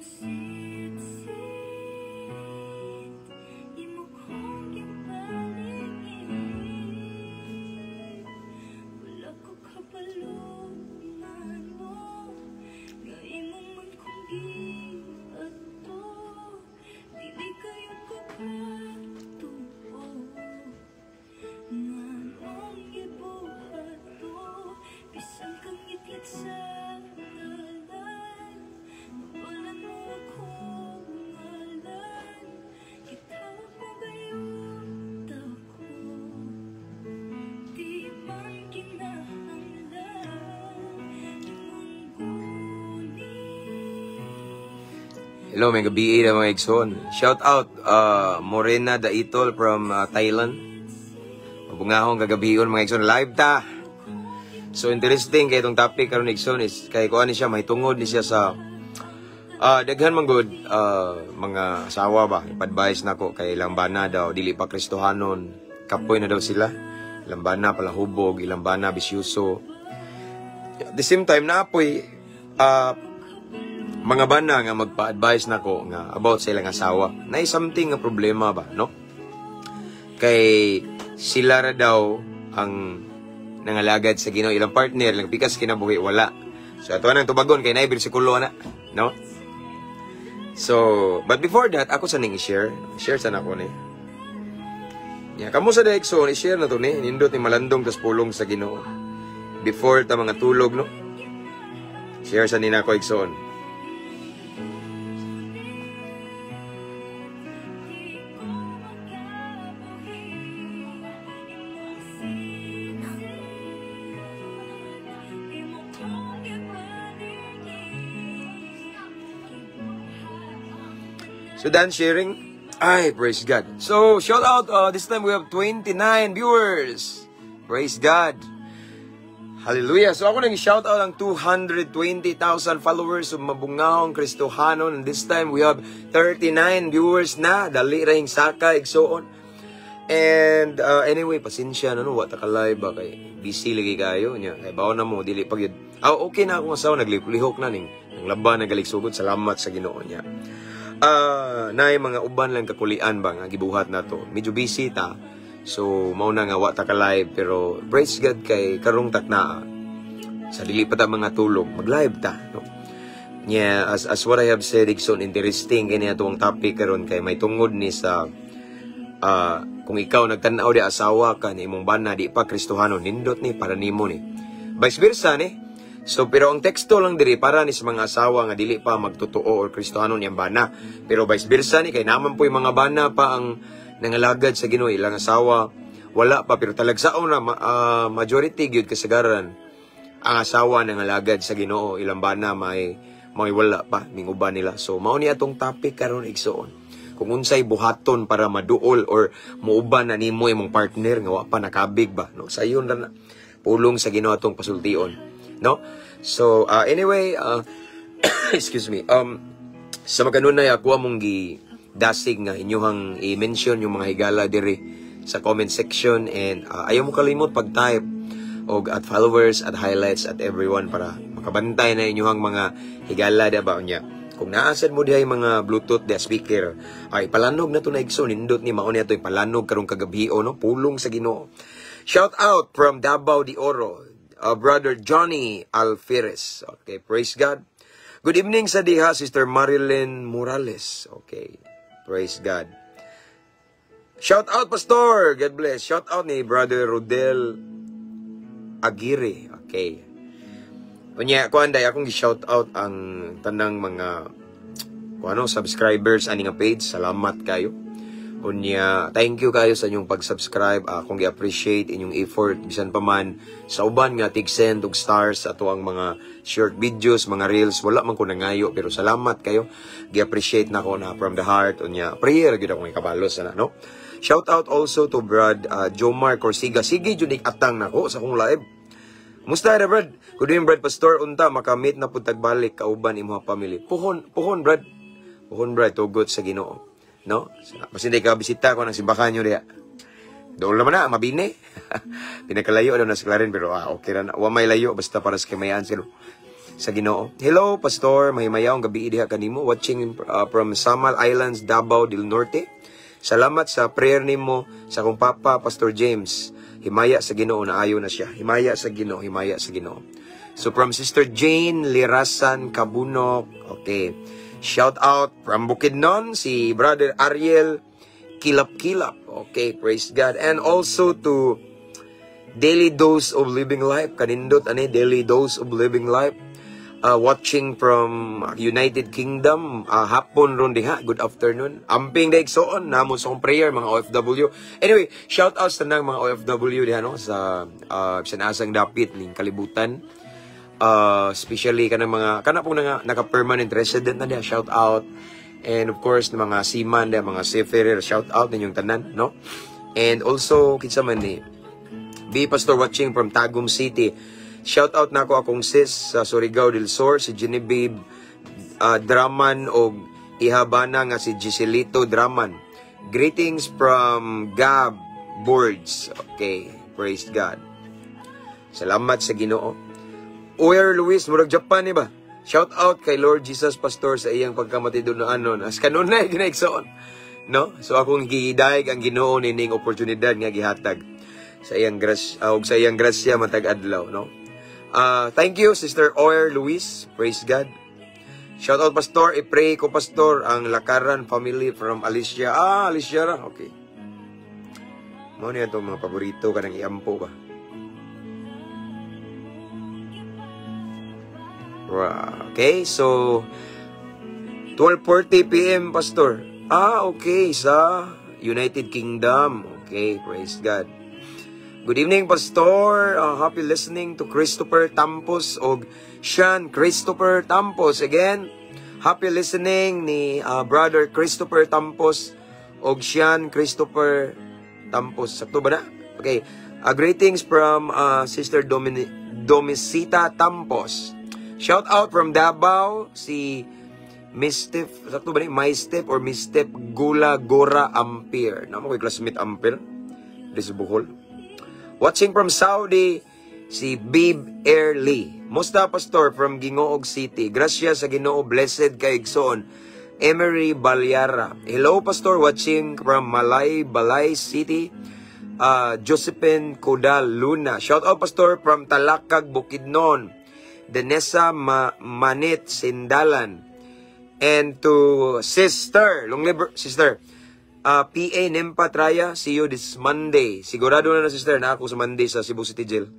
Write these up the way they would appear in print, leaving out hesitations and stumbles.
Siit-siit, imo kong gipaligid. Wala ko kabalo ngano nga imo man kong giadto. Dili kayo ko katuo nganong gibuhat to. Bisan kang ngitngit sa dalan, nawalan mo akong ngalan. Gitawag mo gayud ako, di man kinahanglan imong guni. Hello, may gabi na, mga igsoon. Shout out Morena Daitol from Thailand. Mabungahong kagabion, mga igsoon. Live ta. So interesting kay itong topic karon, igsoon, is kay kuan ni siya, mahitungod ni siya sa daghan man gud mga asawa ba ipa-advise nako kay ilang bana daw dili pa Kristohanon, kapoy na daw sila, ilang bana palahubog, ilang bana bisyuso. At the same time, naapoy mga bana nga magpa-advise nako nga about sa ilang asawa. Na something nga problema ba, no? Kay sila ra daw ang nangalagad sa Ginoo, ilang partner, ilang pikas kinabuhi wala. So ato nang tubagon kay naay bersikulo na, no? So, but before that, ako sa ning i-share. Share sa nako ni. Ya, kamo sa Dexon, i-share na to ni. Nindot ni malandong tas pulong sa Ginoo. Before ta mga tulog, no? Share sa nina ko, igsoon. Di ko makabuhi imong siit-siit, imo kong gipaligid. Gibuhat ang So done sharing. Ay, praise God. So, shout out, this time we have 29 viewers. Praise God. Hallelujah. So ako nang shout out ang 220,000 followers of Mabungahong Kristohanon. And this time we have 39 viewers na. Dali ra yung saka, igsoon. And anyway, pasensya na no, wa ta ka live ba kay busy lagi kayo nya. Kay bawo na mo dili pag yun. Ah, okay na akong asawa, naglihok na ning nang laban nagalig sugod, salamat sa Ginoo niya. Ah, naay mga uban lang kakulian ba nga gibuhat na to. Medyo busy ta. So mao na nga wa ta ka live, pero praise God kay karong taknaa sa dili pa ta mga tulog, mag-live ta, no? Yeah, as what I have said, igsoon, interesting kini atong topic karon kay may tungod ni sa kung ikaw nagtan-aw di asawa ka ni imong bana di pa Kristohano, nindot ni para nimo ni. Vice versa ni. So pero ang teksto lang diri para ni sa mga asawa nga dili pa magtotoo or Kristohano niyang bana. Pero vice versa ni kay naman po yung mga bana pa ang nangalagad sa Ginoo, ilang asawa wala pa, pero talagsaon na majority gyud kasagaran ang asawa nangalagad sa Ginoo, ilang bana may wala pa minguban nila. So mao ni atong topic karon, igsoon. Kung unsay buhaton para maduol or muuban na nimo imong partner nga wa pa nakabig ba, no? Sayon ra na pulong sa Ginoo atong pasultion, no? So anyway, excuse me. Sa makanunay ako among gi dasig nga inyuhang i-mention yung mga higala diri sa comment section and ayaw mo kalimot pag-type og @followers, @highlights, @everyone para makabantay na inyuhang mga higala da ba unya. Kung naasad mo dihay mga Bluetooth dia speaker, ay palanog na to na, igsoon, nindot ni mao ni ato palanog karong kagabi, no, pulong sa Ginoo. Shout out from Davao de Oro, Brother Johnny Alferes. Okay, praise God. Good evening sa diha, Sister Marilyn Morales. Okay, praise God. Shout out, Pastor. God bless. Shout out ni Brother Rodel Aguirre. Okay. Unya, kuan day akong gi-shout out ang tanang mga kuan ano, subscribers ani nga page. Salamat kayo. Unya, thank you kayo sa inyong pag-subscribe. Akong gi-appreciate inyong effort bisan pa man sa uban nga tig-send og stars ato ang mga short videos, mga reels, wala man ko nangayo pero salamat kayo. Gi-appreciate nako na from the heart. Unya, prayer gyud akong ikabalos ana, no? Shout out also to Brad Jomar Corsiga. Sige jud atang nako sa akong live. Musta ra, Brad? Good evening, Brad Pastor, unta makamit na pud tagbalik kauban imong family. Puhon, puhon, Brad. Puhon, Brad, tugot sa Ginoo. No? Basin di ka bisita ko ng simbahan nyo diha. Doon naman na, mabini. Pinakalayo daw na sa Clarin, pero okay ra na. Wa may layo, basta para sa kamayan sila. Sa Ginoo. Hello, Pastor, mahimayong gabi diha kanimo, watching from Samal Islands, Davao del Norte. Salamat sa prayer nimo sa akong papa, Pastor James. Himaya sa Ginoo, naayo na siya. Himaya sa Ginoo, himaya sa Ginoo. So from Sister Jane Lirasan Kabunok, okay. Shout out from Bukidnon, si Brother Ariel Kilap Kilap. Okay, praise God. And also to Daily Dose of Living Life. Kanindot ani Daily Dose of Living Life. Watching from United Kingdom, hapon ron diha, good afternoon. Amping daig soon, namo sa akong prayer, mga OFW. Anyway, shout out sa nang mga OFW diha, no, sa bisan asang dapit ning kalibutan. Especially kanang mga kana pong nga naka-permanent resident na diha, shout out. And of course, ng mga seaman diha, mga seafarer, shout out ninyong tanan, no? And also, kinsa man ni B Pastor, watching from Tagum City. Shout out nako akong sis sa Surigao del Sur, si Genevieve Draman og ihabana nga si Giselito Draman. Greetings from Gab Boards. Okay, praise God. Salamat sa Ginoo. Oyer Luis, murag Japan ni ba? Shout out kay Lord Jesus, Pastor, sa iyang pagkamatidunoanon. As kanunay ginaigsoon. No? So akong gidayeg ang Ginoo nining oportunidad nga gihatag sa iyang grasya ug sa iyang grasya matag adlaw, no? Thank you, Sister Oyer Luis. Praise God. Shout out, Pastor, i-pray ko, Pastor, ang Lakaran family from Alicia. Ah, Alicia ra. Okay. Mao niya itong mga paborito kanang iampo ba. Wow. Okay, so 12:40 p.m., Pastor. Ah, okay, sa United Kingdom. Okay, praise God. Good evening, Pastor. Happy listening to Christopher Tampos og Sean Christopher Tampos. Again, happy listening ni Brother Christopher Tampos og Sean Christopher Tampos. Sakto ba na? Okay. Greetings from Sister Domisita Tampos. Shout out from Davao, si Mistip, sakto ba ni? My Step or Mistep Gula Gora Ampere. Namo ko'y classmate Ampere. Di sa Bohol. Watching from Saudi, si Bib Airly. Musta, Pastor, from Gingoog City. Gracias sa Ginoo, blessed kay igsoon. Emery Balyara. Hello, Pastor, watching from Malay Balay City. Josephine Kodal Luna. Shout out, Pastor, from Talakag, Bukidnon. Denesa Manit Sindalan. And to Sister, long live Sister, PA Nempa Traya, see you this Monday. Sigurado na na, Sister, na ako sa Monday sa Cebu City Jail.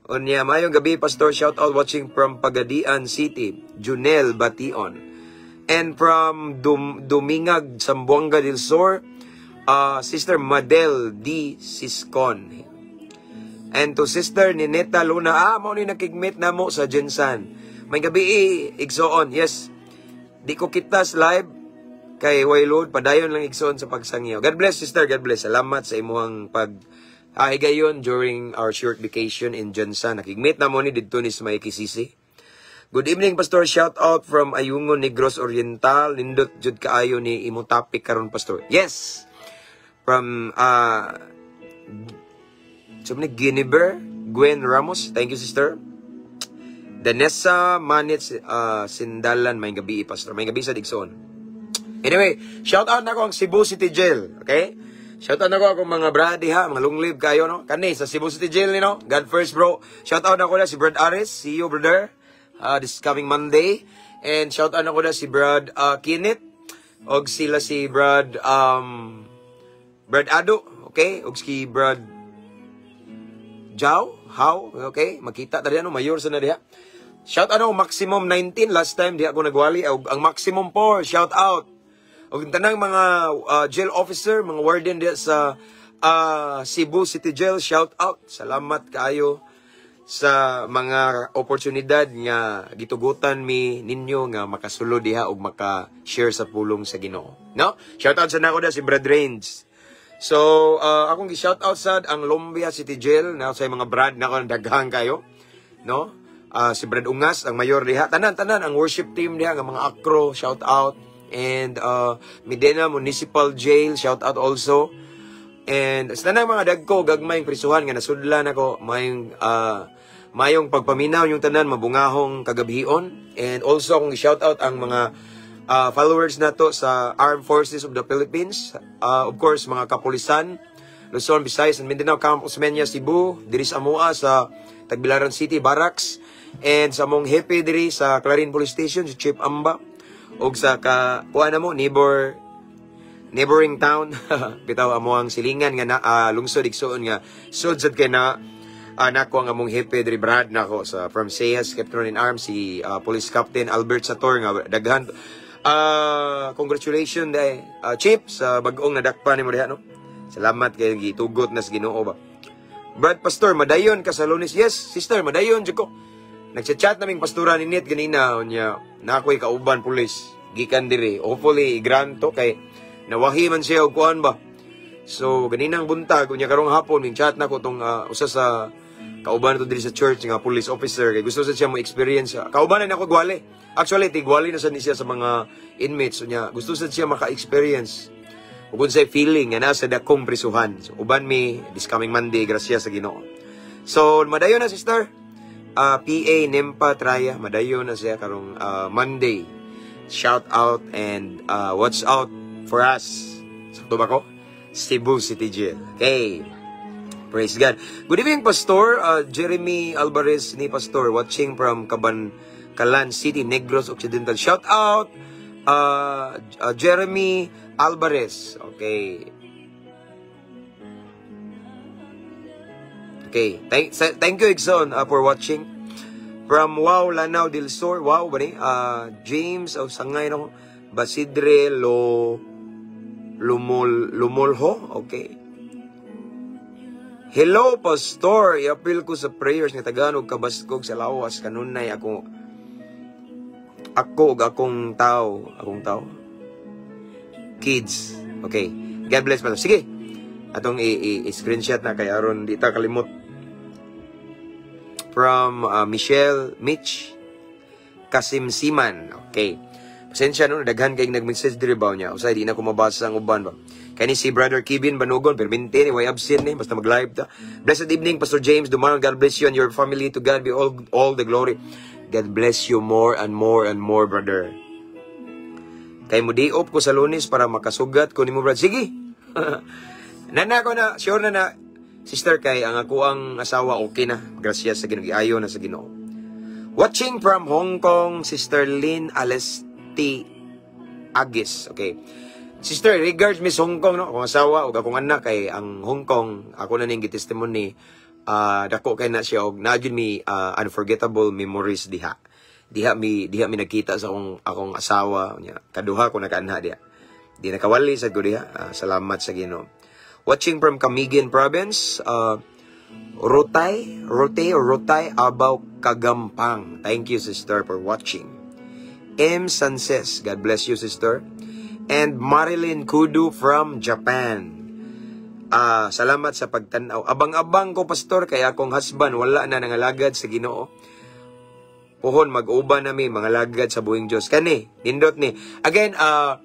Unya, mayong gabi, Pastor, shout out, watching from Pagadian City, Junel Bation. And from Dumingag, Zamboanga del Sur, Sister Madel D. Siscon. And to Sister Nineta Luna, ah, mao ni nakigmeet na mo sa GenSan. May gabi, eh, igsoon, yes. Di ko kita live kay way load, padayon lang, igsoon, sa pagsangyaw. God bless, Sister, God bless. Salamat sa imuhang pag higayon during our short vacation in GenSan. Nakigmeet na mo ni didto ni sa may Kisisi. Good evening, Pastor. Shout out from Ayungon, Negros Oriental. Nindot jud kaayo ni imong topic karon, Pastor. Yes. From so ni Guinevere Gwen Ramos. Thank you, Sister. Danessa Manit Sindalan, may gabi, Pastor. May gabi sa igsoon. Anyway, shout out nako ang Cebu City Jail, okay? Shout out nako akong mga brady ha, mga long live kayo, no? Kani sa Cebu City Jail ni, no? God first, bro. Shout out nako na si Brad Aris. See you, brother, this coming Monday. And shout out nako na si Brad Kenneth og sila si Brad Ado, okay? Og si Brad Jao, how, okay? Makita ta diha, no, mayor sa na diha. Shout out maximum 19 last time diha ako nagwali og ang maximum 4, shout out. Og tanang mga jail officer, mga warden diha sa Cebu City Jail, shout out. Salamat kaayo sa mga oportunidad nga gitugutan mi ninyo nga makasulod diha og maka-share sa pulong sa Ginoo. No? Shout out sa nako si Brad Range. So, akong gi-shout out sad ang Lumbia City Jail na sa mga brad nako, daghan kayo, no? Si Brad Ungas ang mayor diha. Tanan-tanan ang worship team diha nga mga akro, shout out. And Medina Municipal Jail, shout out also. And sa tanang mga dagko gagmayng prisuhan nga nasudlan ako, may Mayong pagpaminaw yung tanan, mabungahong kagabhion. And also akong shout out ang mga followers nato sa Armed Forces of the Philippines. Of course, mga kapulisan, Luzon, Visayas, and Mindanao, Camp Osmeña, Cebu, diri sa amoa sa Tagbilaran City, Barracks, and sa among hepe diri sa Clarin Police Station, si Chief Amba, ug sa ka kuan na mo neighboring town bitaw, amo ang silingan nga na lungsod, igsuon, nga sud sad kay na nako ang among hepe diri, brad nako sa from CEAS Captain in Arms, si Police Captain Albert Sator, nga daghan congratulations dai, Chief, sa bag-ong nadakpan nimo diha, no. Salamat kay gitugot na sa Ginoo ba. Brad Pastor, madayon ka sa Lunes? Yes, sister, madayon jud ko. Nagchat-chat naming pastora ninit ganina unya na ako'y kauban pulis gikan diri. Hopefully i-grant to kay nawahi man siya og kuan ba. So ganinang buntag unya karong hapon ning chat nako tong usa sa kauban nato diri sa church nga police officer kay gusto sa siya mo experience. Kauban na nako gwali. Actually, tigwali na sa ni siya sa mga inmates unya gusto sa siya maka-experience ug unsay feeling nga nasa dakong prisuhan. So uban mi this coming Monday, grasya sa Ginoo. So madayon na, sister. PA Nempa Traya, madayon na siya karong Monday. Shout out and watch out for us. Sakto ba ko? Cebu City Jail. Okay. Praise God. Good evening, Pastor. Jeremy Alvarez ni Pastor, watching from Kabankalan City, Negros Occidental. Shout out, Jeremy Alvarez. Okay. Okay. Thank you, Ixon, for watching. From Wow, Lanao del Sur. Wow, ba ni? James of Sangay, no? Basidre Lo Lumol Lumolho. Okay. Hello, Pastor. I-appeal ko sa prayers nga tagaan og kabaskog sa lawas kanunay ako ug akong tao. Kids. Okay. God bless, Pastor. Sige. Atong i-screenshot na kay aron di ta kalimot. From Michelle Mitch Kasimsiman. Okay. Pasensya no, daghan kay nag-message diri ba niya. Usay di na ko mabasa ang uban ba. Kani si Brother Kevin Banugon, permente ni way absent ni basta mag-live ta. Blessed evening, Pastor James Dumaran. God bless you and your family. To God be all the glory. God bless you more and more and more, brother. Kay mo di-off ko sa Lunes para makasugat ko nimo, brad. Sige. Nana ko na, sure na na, sister, kay ang ako ang asawa okay na. Gracias sa Ginoo, ayo na sa Ginoo. Watching from Hong Kong, Sister Lynn Alesti Agis. Okay. Sister, regards Miss Hong Kong, no? Akong asawa ug akong anak kay ang Hong Kong, ako na ning gitestimony, dako kay na siya og naa gyud mi unforgettable memories diha. Diha mi nagkita sa akong asawa nya. Kaduha ko nakaanha diha. Di nakawali sa ko diha. Salamat sa Ginoo. Watching from Camiguin Province, Rotay, Rotay or Rotay Abaw Kagampang. Thank you, sister, for watching. M. Sances, God bless you, sister. And Marilyn Kudu from Japan. Salamat sa pagtanaw. Abang-abang ko, Pastor, kaya akong husband wala na nangalagad sa Ginoo. Puhon mag-uban nami mga lagad sa buhing Dios. Kani, nindot ni. Again, sa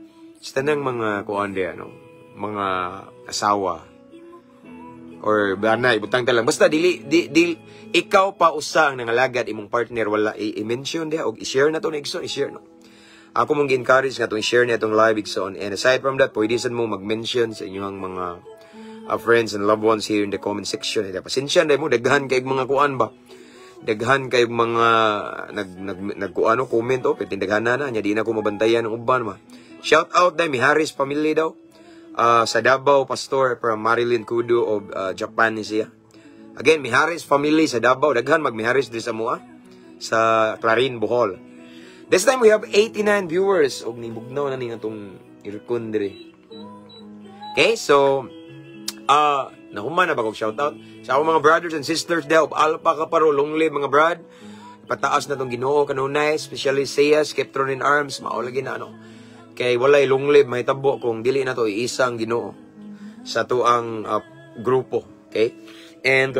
tanang mga kuan di, ano, mga asawa or bana, ibutang ta lang. Basta dili di, ikaw pa usa ang nangalagad, imong partner wala, i-mention diha og i-share na to ni igsoon, i-share no. Ako mong gi-encourage nga itong i-share niya itong live, igsoon. And aside from that, pwede sad mo mag-mention sa inyong mga friends and loved ones here in the comment section. Kaya pasensya na mo, daghan kay mga kuan ba. Daghan kay mga nag nag nag kuano comment oh, pero daghan na nya di na ko mabantayan ang uban ba. Shout out dai mi Harris family daw. Sa Davao, Pastor, from Marilyn Kudu of Japan ni siya. Again, mi Harris family sa Davao, daghan mag mi Harris diri sa mua sa Clarin, Bohol. This time we have 89 viewers og nibugnaw na ning atong aircon diri. Okay, so nahuman na ba kog shoutout sa akong mga brothers and sisters daw of Alpha Kaparo, long live mga brad. Pataas na tong Ginoo kanunay, especially Seyas, Keptron in Arms, mao lagi na ano. Kay walay long live mahitabo kung dili na to iisang Ginoo sa tuang grupo, okay? And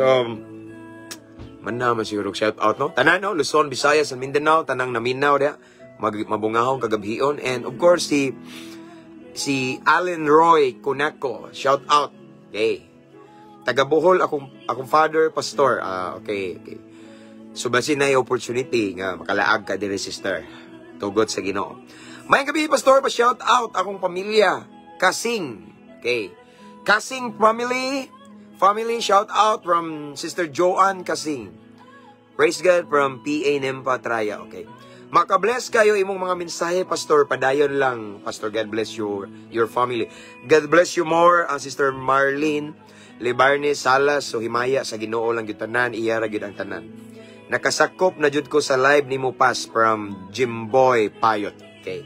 man naman siguro shout out no. Tanan no, Luzon, Visayas, and Mindanao, tanang naminaw diha, mabungahong kagabhion, and of course si Allen Roy Kunako, shout out. Okay. Taga Bohol akong father, pastor. Ah, okay. So basi na opportunity nga makalaag ka diri, sister. Tugot sa Ginoo. Maayong gabii, Pastor, pa shout out akong pamilya, Kasing. Okay. Kasing family, family shout out from Sister Joanne Kasing. Praise God from PA Nempa Traya. Okay. Makabless kayo imong mga mensahe, Pastor. Padayon lang, Pastor. God bless your family. God bless you more, Sister Marlene Libarne Salas. So himaya sa Ginoo lang gyud tanan, iya ra gyud ang tanan. Nakasakop na jud ko sa live nimo, Pas, from Jimboy Payot. Okay.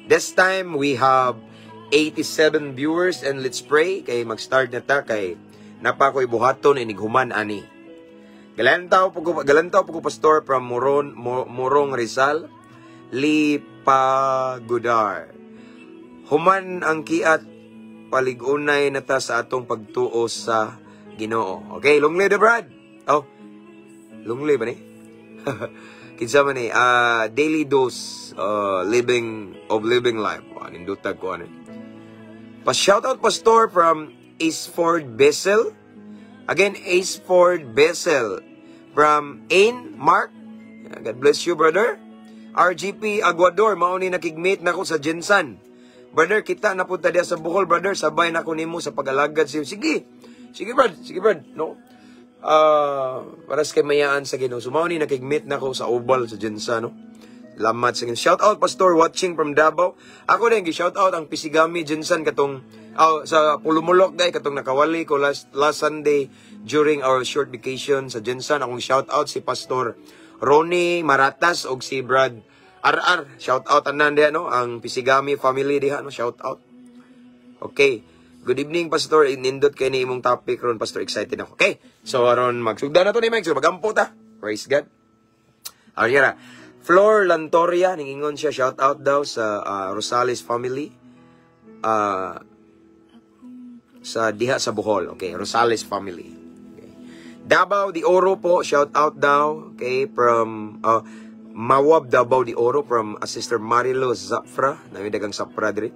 This time we have 87 viewers and let's pray kay mag-start na ta kay naa pa ko'y buhaton inig human ani. Galantaw po ko, Pastor, from Moron, Morong Rizal, Lipagudar. Human ang kiat, paligunay na ta sa atong pagtuo sa Ginoo. Okay, long live the brad. Oh, long live ba ni? Kinsa man ni? Daily dose living of living life. Oh, nindutag ko ano. Pa shoutout, Pastor, from Aceford Bessel. Again, Aceford Bessel from Ain Mark. God bless you, brother. RGP Aguador, mao ni nakigmeet nako sa GenSan. Brother, kita na punta diya sa Bohol, brother. Sabay na ko nimo sa pag-alagad siya. Sige. Sige, brad. Sige, brad. No? Para sa kaymayaan sa Ginoo. So, mao ni nakigmeet nako sa Obal sa GenSan, no? Salamat sa Ginoo. Shout out, Pastor, watching from Davao. Ako din gi shout out ang Pisigami GenSan katong, oh, sa Pulumulok dai katong nakawali ko last last Sunday during our short vacation sa GenSan. Akong shout out si Pastor Ronnie Maratas og si Brad RR. Shout out anan diha, no, ang Pisigami family diha, no, shout out. Okay. Good evening, Pastor. Nindot kay ni imong topic ron, Pastor. Excited ako. Okay. So aron magsugda na to ni Mike. So magampo ta. Praise God. Aron yara. Flor Lantoria, ningingon siya, shout out daw sa Rosales family. Sa diha sa Bohol. Okay, Rosales family. Okay. Davao de Oro po, shout out daw. Okay, from Mawab, Davao de Oro, from Sister Marilo Zafra. Nami dagang Zafra diri.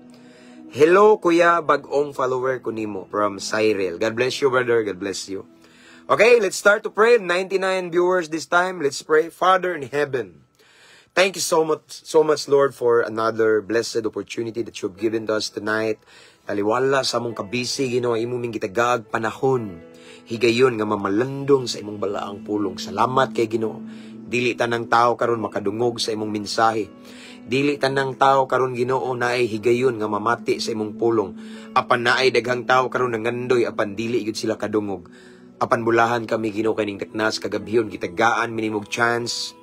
Hello, Kuya, bagong follower ko nimo from Cyril. God bless you, brother. God bless you. Okay, let's start to pray. 99 viewers this time. Let's pray. Father in heaven, thank you so much, so much, Lord, for another blessed opportunity that you've given to us tonight. Taliwala sa among kabisi, Ginoo, imo ming gitagaag panahon. Higayon nga mamalandong sa imong balaang pulong. Salamat kay Ginoo. Dili tanang tao karon makadungog sa imong mensahe. Dili tanang tao karon, Ginoo, naay higayon nga mamati sa imong pulong. Apan naay daghang tao karon nangandoy apan dili gyud sila kadungog. Apan bulahan kami, Ginoo, kaning taknas kagabhion gitagaan mi nimog chance,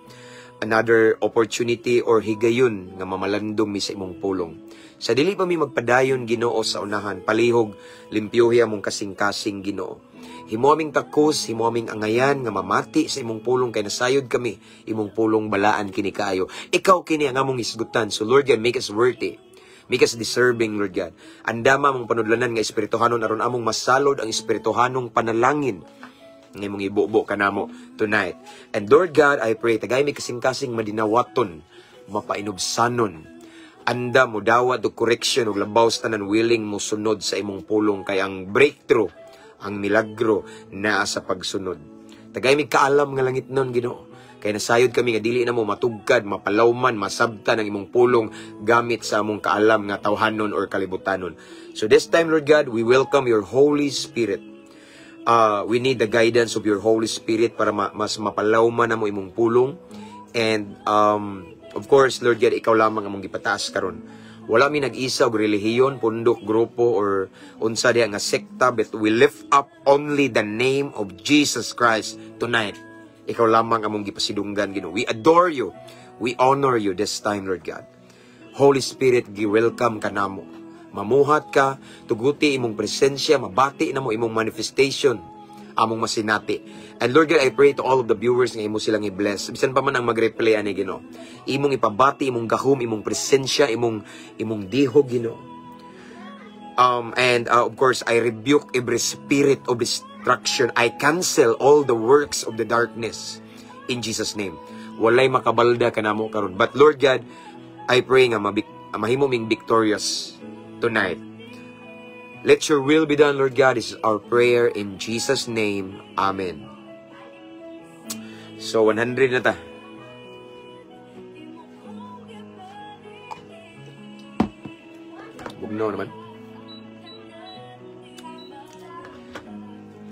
another opportunity or higayon nga mamalandong mi sa imong pulong. Sa dili pa mi magpadayon, Ginoo, sa unahan, palihog limpyuhi among kasing-kasing, Ginoo. Himo aming takos, himo aming angayan nga mamati sa imong pulong kay nasayod kami imong pulong balaan kini kaayo. Ikaw kini ang among hisgutan. So Lord God, make us worthy. Make us deserving, Lord God. Andama among panudlanan nga espirituhanon aron among masalod ang espirituhanong panalangin nga imong ibubo kanamo tonight. And Lord God, I pray, tagay mi kasing-kasing madinawaton, mapainubsanon, anda mo dawat og correction ug labaw sa tanan willing mo sunod sa imong pulong kay ang breakthrough, ang milagro naa sa pagsunod. Tagay mi kaalam nga langit nun, Ginoo. Kay nasayod kami nga dili na mo matugkad, mapalawman, masabtan ang imong pulong gamit sa among kaalam nga tawhanon or kalibutanon. So this time, Lord God, we welcome your Holy Spirit. We need the guidance of your Holy Spirit para mas mapalawman na mo imong pulong. And of course, Lord God, ikaw lamang among gipataas karon. Wala mi nag-isa og relihiyon, pundok, grupo, or unsa diha nga sekta, but we lift up only the name of Jesus Christ tonight. Ikaw lamang among gipasidunggan, Ginoo. We adore you. We honor you this time, Lord God. Holy Spirit, gi-welcome ka namo. Mamuhat ka, tuguti imong presensya, mabati namo imong manifestation, among masinati. And Lord God, I pray to all of the viewers nga imo silang i-bless. Bisan pa man ang mag-replay ani, Ginoo. Imong ipabati, imong gahom, imong presensya, imong dihog, Ginoo. And of course, I rebuke every spirit of destruction. I cancel all the works of the darkness in Jesus' name. Walay makabalda kanamo karon. But Lord God, I pray nga mahimo ming victorious tonight. Let your will be done, Lord God. This is our prayer in Jesus' name. Amen. So 100 na ta. Imo kong gipaniki. Bugnaw naman.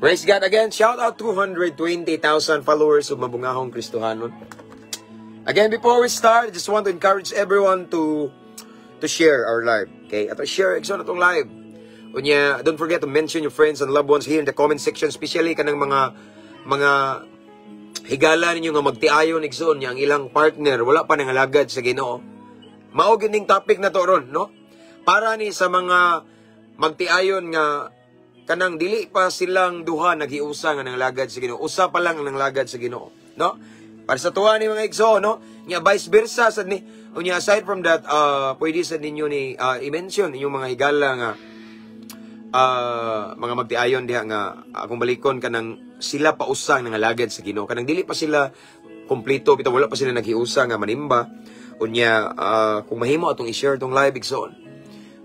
Praise God again. Shout out 220,000 followers of Mabungahong Kristohanon. Again, before we start, I just want to encourage everyone to share our live. Okay? Ato share igsoon atong live. Unya, don't forget to mention your friends and loved ones here in the comment section, especially kanang mga higala ninyo nga magtiayon, igsoon, niya ang ilang partner wala pa nangalagad sa Ginoo. Mao gyud ning topic na to ron, no? Para ni sa mga magtiayon nga kanang dili pa silang duha naghiusa nga nangalagad sa Ginoo. Usa pa lang ang nangalagad sa Ginoo, no? Para sa tuwa ni mga igsoon, no? Nya vice versa sad ni. Unya, aside from that, pwede sad ninyo ni i-mention inyong mga higala nga mga magtiayon diha nga akong balikon, kanang sila pa usang nangalagad sa Ginoo, kanang dili pa sila kompleto bitaw, wala pa sila naghiusa nga manimba. Unya, kung mahimo, atong i-share tong live, igsoon.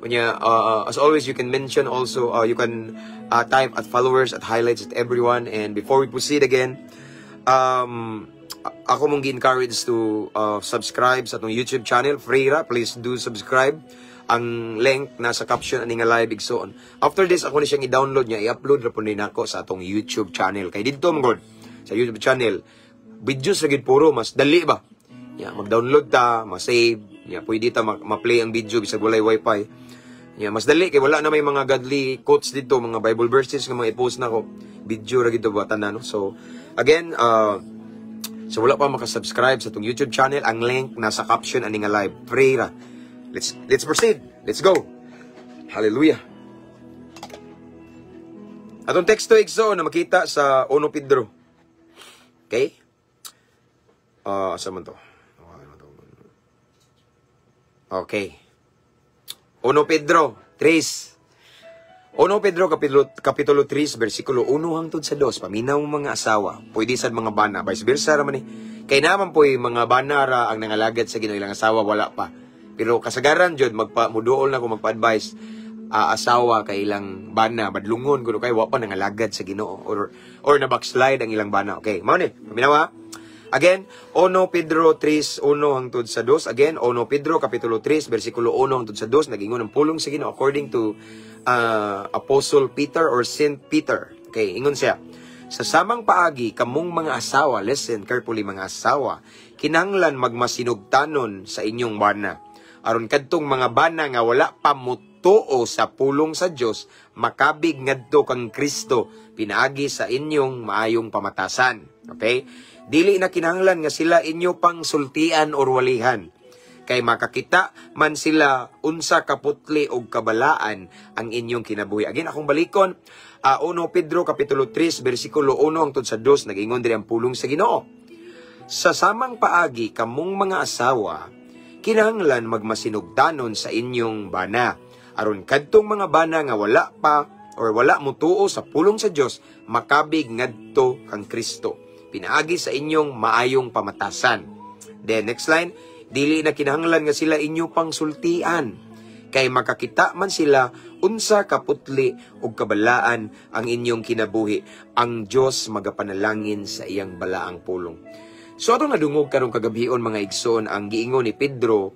Unya, as always, you can mention also, you can type at followers, at highlights, at everyone. And before we proceed again, ako mong gi-encourage to subscribe sa atong YouTube channel. Free ra, please do subscribe. Ang link nasa caption ani nga live, igsoon. After this, ako ni siyang i-download niya, i-upload ra pud ni nako sa atong YouTube channel. Kay didto man gud sa YouTube channel, videos ra gid puro, mas dali ba? Ya, mag-download ta, ma-save, ya pwede ta ma-play ang video bisag walay wifi. Ya, mas dali kay wala na may mga godly quotes dito, mga Bible verses nga mga i-post nako. Video ra gid ba tanan, no? So, again, so wala pa makasubscribe sa atong YouTube channel, ang link nasa caption ani nga live. Pray ra. Let's proceed. Let's go. Hallelujah. Atong teksto, igsoon, na makita sa 1 Pedro. Okay? Ah, asa man to? Okay. 1 Pedro 3. 1 Pedro kapitulo 3 bersikulo 1 hangtod sa 2. Paminaw, mga asawa, pwede sad mga bana, vice versa ra man ni. Kay naman po'y mga bana ra ang nangalagad sa Ginoo, ilang asawa wala pa. Pero kasagaran jud magpa muduol na ko magpa-advise, asawa kay ilang bana badlungon kuno kay wa pa nangalagad sa Ginoo or na backslide ang ilang bana. Okay, mao ni. Paminaw ha. Again, 1 Pedro 3, 1 hangtod sa 2. Again, 1 Pedro Kapitulo 3, versikulo 1 hangtod sa 2, nagingon ang pulong sa Ginoo according to Apostle Peter or Saint Peter. Okay, ingon siya. "Sa samang paagi, kamong mga asawa," listen carefully, mga asawa, "kinahanglan magmasinugtanon sa inyong bana. Aron kadtong mga bana nga wala pa mutuo sa pulong sa Dios, makabig ngadto kang Kristo pinaagi sa inyong maayong pamatasan." Okay? "Dili na kinahanglan nga sila inyo pang sultian or walihan. Kay makakita man sila unsa kaputli og kabalaan ang inyong kinabuhi." Again, akong balikon, 1 Pedro Kapitulo 3, versikulo 1 hangtod sa 2, nag-ingon diri ang pulong sa Ginoo. "Sa samang paagi, kamong mga asawa, kinahanglan magmasinugtanon sa inyong bana. Aron kadtong mga bana nga wala pa or wala mutuo sa pulong sa Dios, makabig ngadto kang Kristo pinaagi sa inyong maayong pamatasan." Then next line, "Dili na kinahanglan nga sila inyo pang sultian kay makakita man sila unsa kaputli ug kabalaan ang inyong kinabuhi. Ang Dios magapanalangin sa iyang balaang pulong." So atong nadungog karong kagabhion, mga igsoon, ang giingon ni Pedro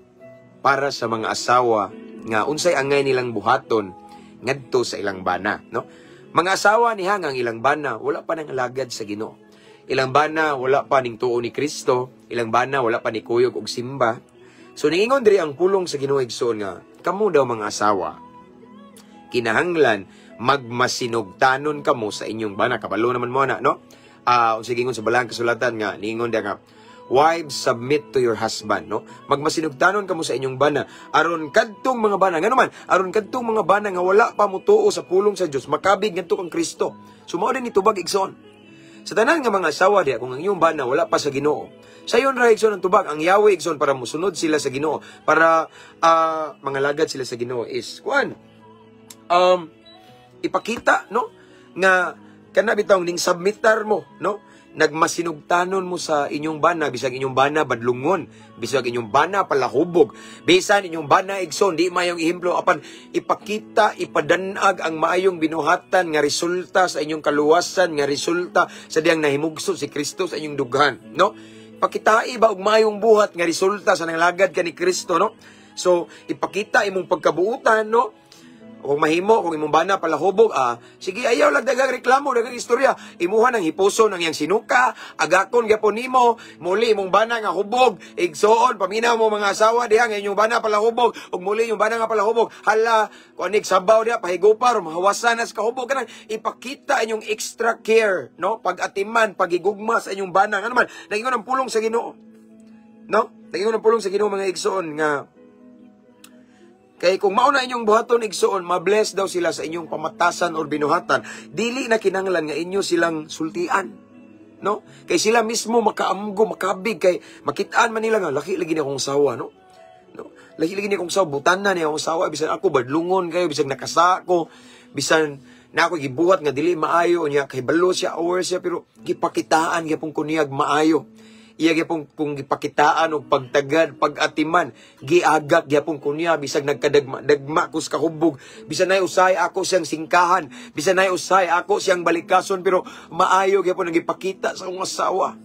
para sa mga asawa nga unsay angay nilang buhaton ngadto sa ilang bana, no? Mga asawa ni ang ilang bana wala pa nang alagad sa Ginoo. Ilang bana wala pa ning tuo ni Kristo, ilang bana wala pa ni kuyog og simba. So niingon diri ang pulong sa Ginoo, igsoon, nga kamo daw mga asawa kinahanglan magmasinugtanon kamo sa inyong bana. Kabalo naman mo na, no? Ah, uh, ingon sa balang kasulatan nga niingon diha nga, "Wives, submit to your husband," no? Magmasinugtanon kamo sa inyong bana aron kadtong mga bana, ngano man, aron kadtong mga bana nga wala pa mutuo sa pulong sa Dios, makabig ngadto kang Kristo. So mao din itubag, igsoon. Sa tanan nga mga asawa diha, kung ang inyong bana wala pa sa Ginoo, sayon ra, igsoon, ang tubag. Ang Yahweh, igsoon, para musunod sila sa Ginoo, para mangalagad sila sa Ginoo is kuan, ipakita, no, nga kana bitawng ning submitar mo, no? nagmasinugtanon mo sa inyong bana, bisag inyong bana badlungon, bisag inyong bana palahubog, bisan inyong bana, igsoon, di maayong ehemplo, apan ipakita, ipadanag ang maayong binuhatan nga resulta sa inyong kaluwasan, nga resulta sa diyang nahimugso si Kristo sa inyong dughan, no? Pakitai ba og maayong buhat nga resulta sa nangalagad ka ni Kristo, no? So ipakita imong pagkabuutan, no? Kung mahimo, kung imong bana palahubog, sige, ayaw lang dagang reklamo, dagang istorya. Imuha ng hipuso ng iyang sinuka, agakon gyapon nimo, muli imong bana nga hubog, igsoon, paminaw mo mga asawa diha nga inyong bana palahubog, ug muli inyong bana nga palahubog, hala, kuanig sabaw diha, pahigupar, mahawasan na sa kahubog, kanang ipakita inyong extra care, no? Pag-atiman, pagigugma sa inyong bana, nga naman, nagingon ang pulong sa Ginoo. No? Nagingon ang pulong sa Ginoo, mga igsoon, nga kay kung mao na inyong buhaton, igsoon, mabless daw sila sa inyong pamatasan or binuhatan. Dili na kinahanglan nga inyo silang sultian. No? Kay sila mismo makaamgo, makabig, kay makitaan man nila nga laki lagi ni akong sawa, no? No? Laki lagi ni akong sawa, butan na ni akong sawa, bisan ako badlungon kayo, bisan nakasa ko, bisan na ako gibuhat nga dili maayo niya, kay balo siya, aware siya, pero gipakitaan gyapon ko niyag maayo. Iya gyapon kung gipakitaan og pagtagad, pag-atiman, giagak gyapon ko niya bisag nagkadagma, dagma ko sa kahubog, bisan nay usay ako siyang singkahan, bisan nay usay ako siyang balikason, pero maayo gyapon ang gipakita sa akong asawa.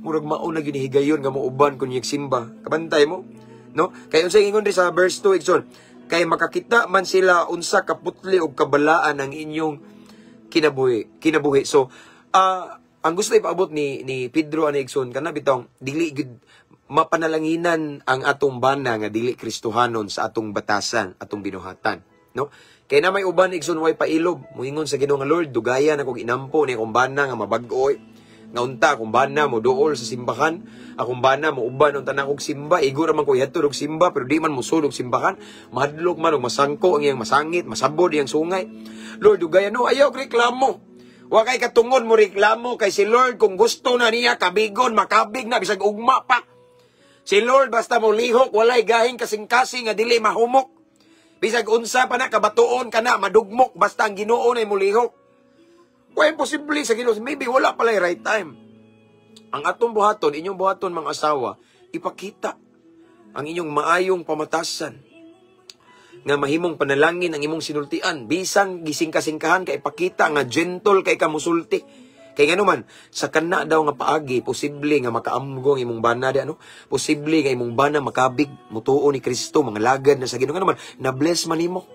Murag mao na gyud higayon nga mouban kun simba. Kabantay mo, no? Kay unsay ingon diri sa verse 2, igsoon, kay makakita man sila unsa kaputli og kabalaan ang inyong kinabuhi. So, ang gusto ipaabot ni Pedro ani, igsoon, kana bitong dili gud mapanalanginan ang atong bana nga dili Kristohanon sa atong batasan, atong binuhatan, no? Kay na may uban, igsoon, way pailob, moingon sa Ginoo nga, "Lord, dugayan akong inampo ni akong bana nga mabag-oy. Nga unta akong bana mo duol sa simbahan, akong bana mo uban unta na akong simba, igo ra man ko ihatod og simba pero di man mosulod og simbahan, mahadlok man og masangko ang iyang masangit, masabod iyang sungay. Lord, dugayan." No, ayaw reklamo. Wa kay katungod mo reklamo kay si Lord kung gusto na niya kabigon, makabig na bisag ugma pa. Si Lord basta mo lihok, walay gahing kasing-kasing nga dili mahumok. Bisag unsa pa na kabatuon ka na madugmok, basta ang Ginoo na mo lihok. Wa imposible sa Ginoo, maybe wala pala right time. Ang atong buhaton, inyong buhaton, mga asawa, ipakita ang inyong maayong pamatasan nga mahimong panalangin ang imong sinultian, bisan gisingka-singkahan ka, ipakita nga gentle kay ka musulti, kay ngano man sa kana daw nga paagi posible nga makaamgo ang imong bana di ano, posible nga imong bana makabig, mutuo ni Kristo, mga lagad na sa Ginoo, ngano man na bless man nimo,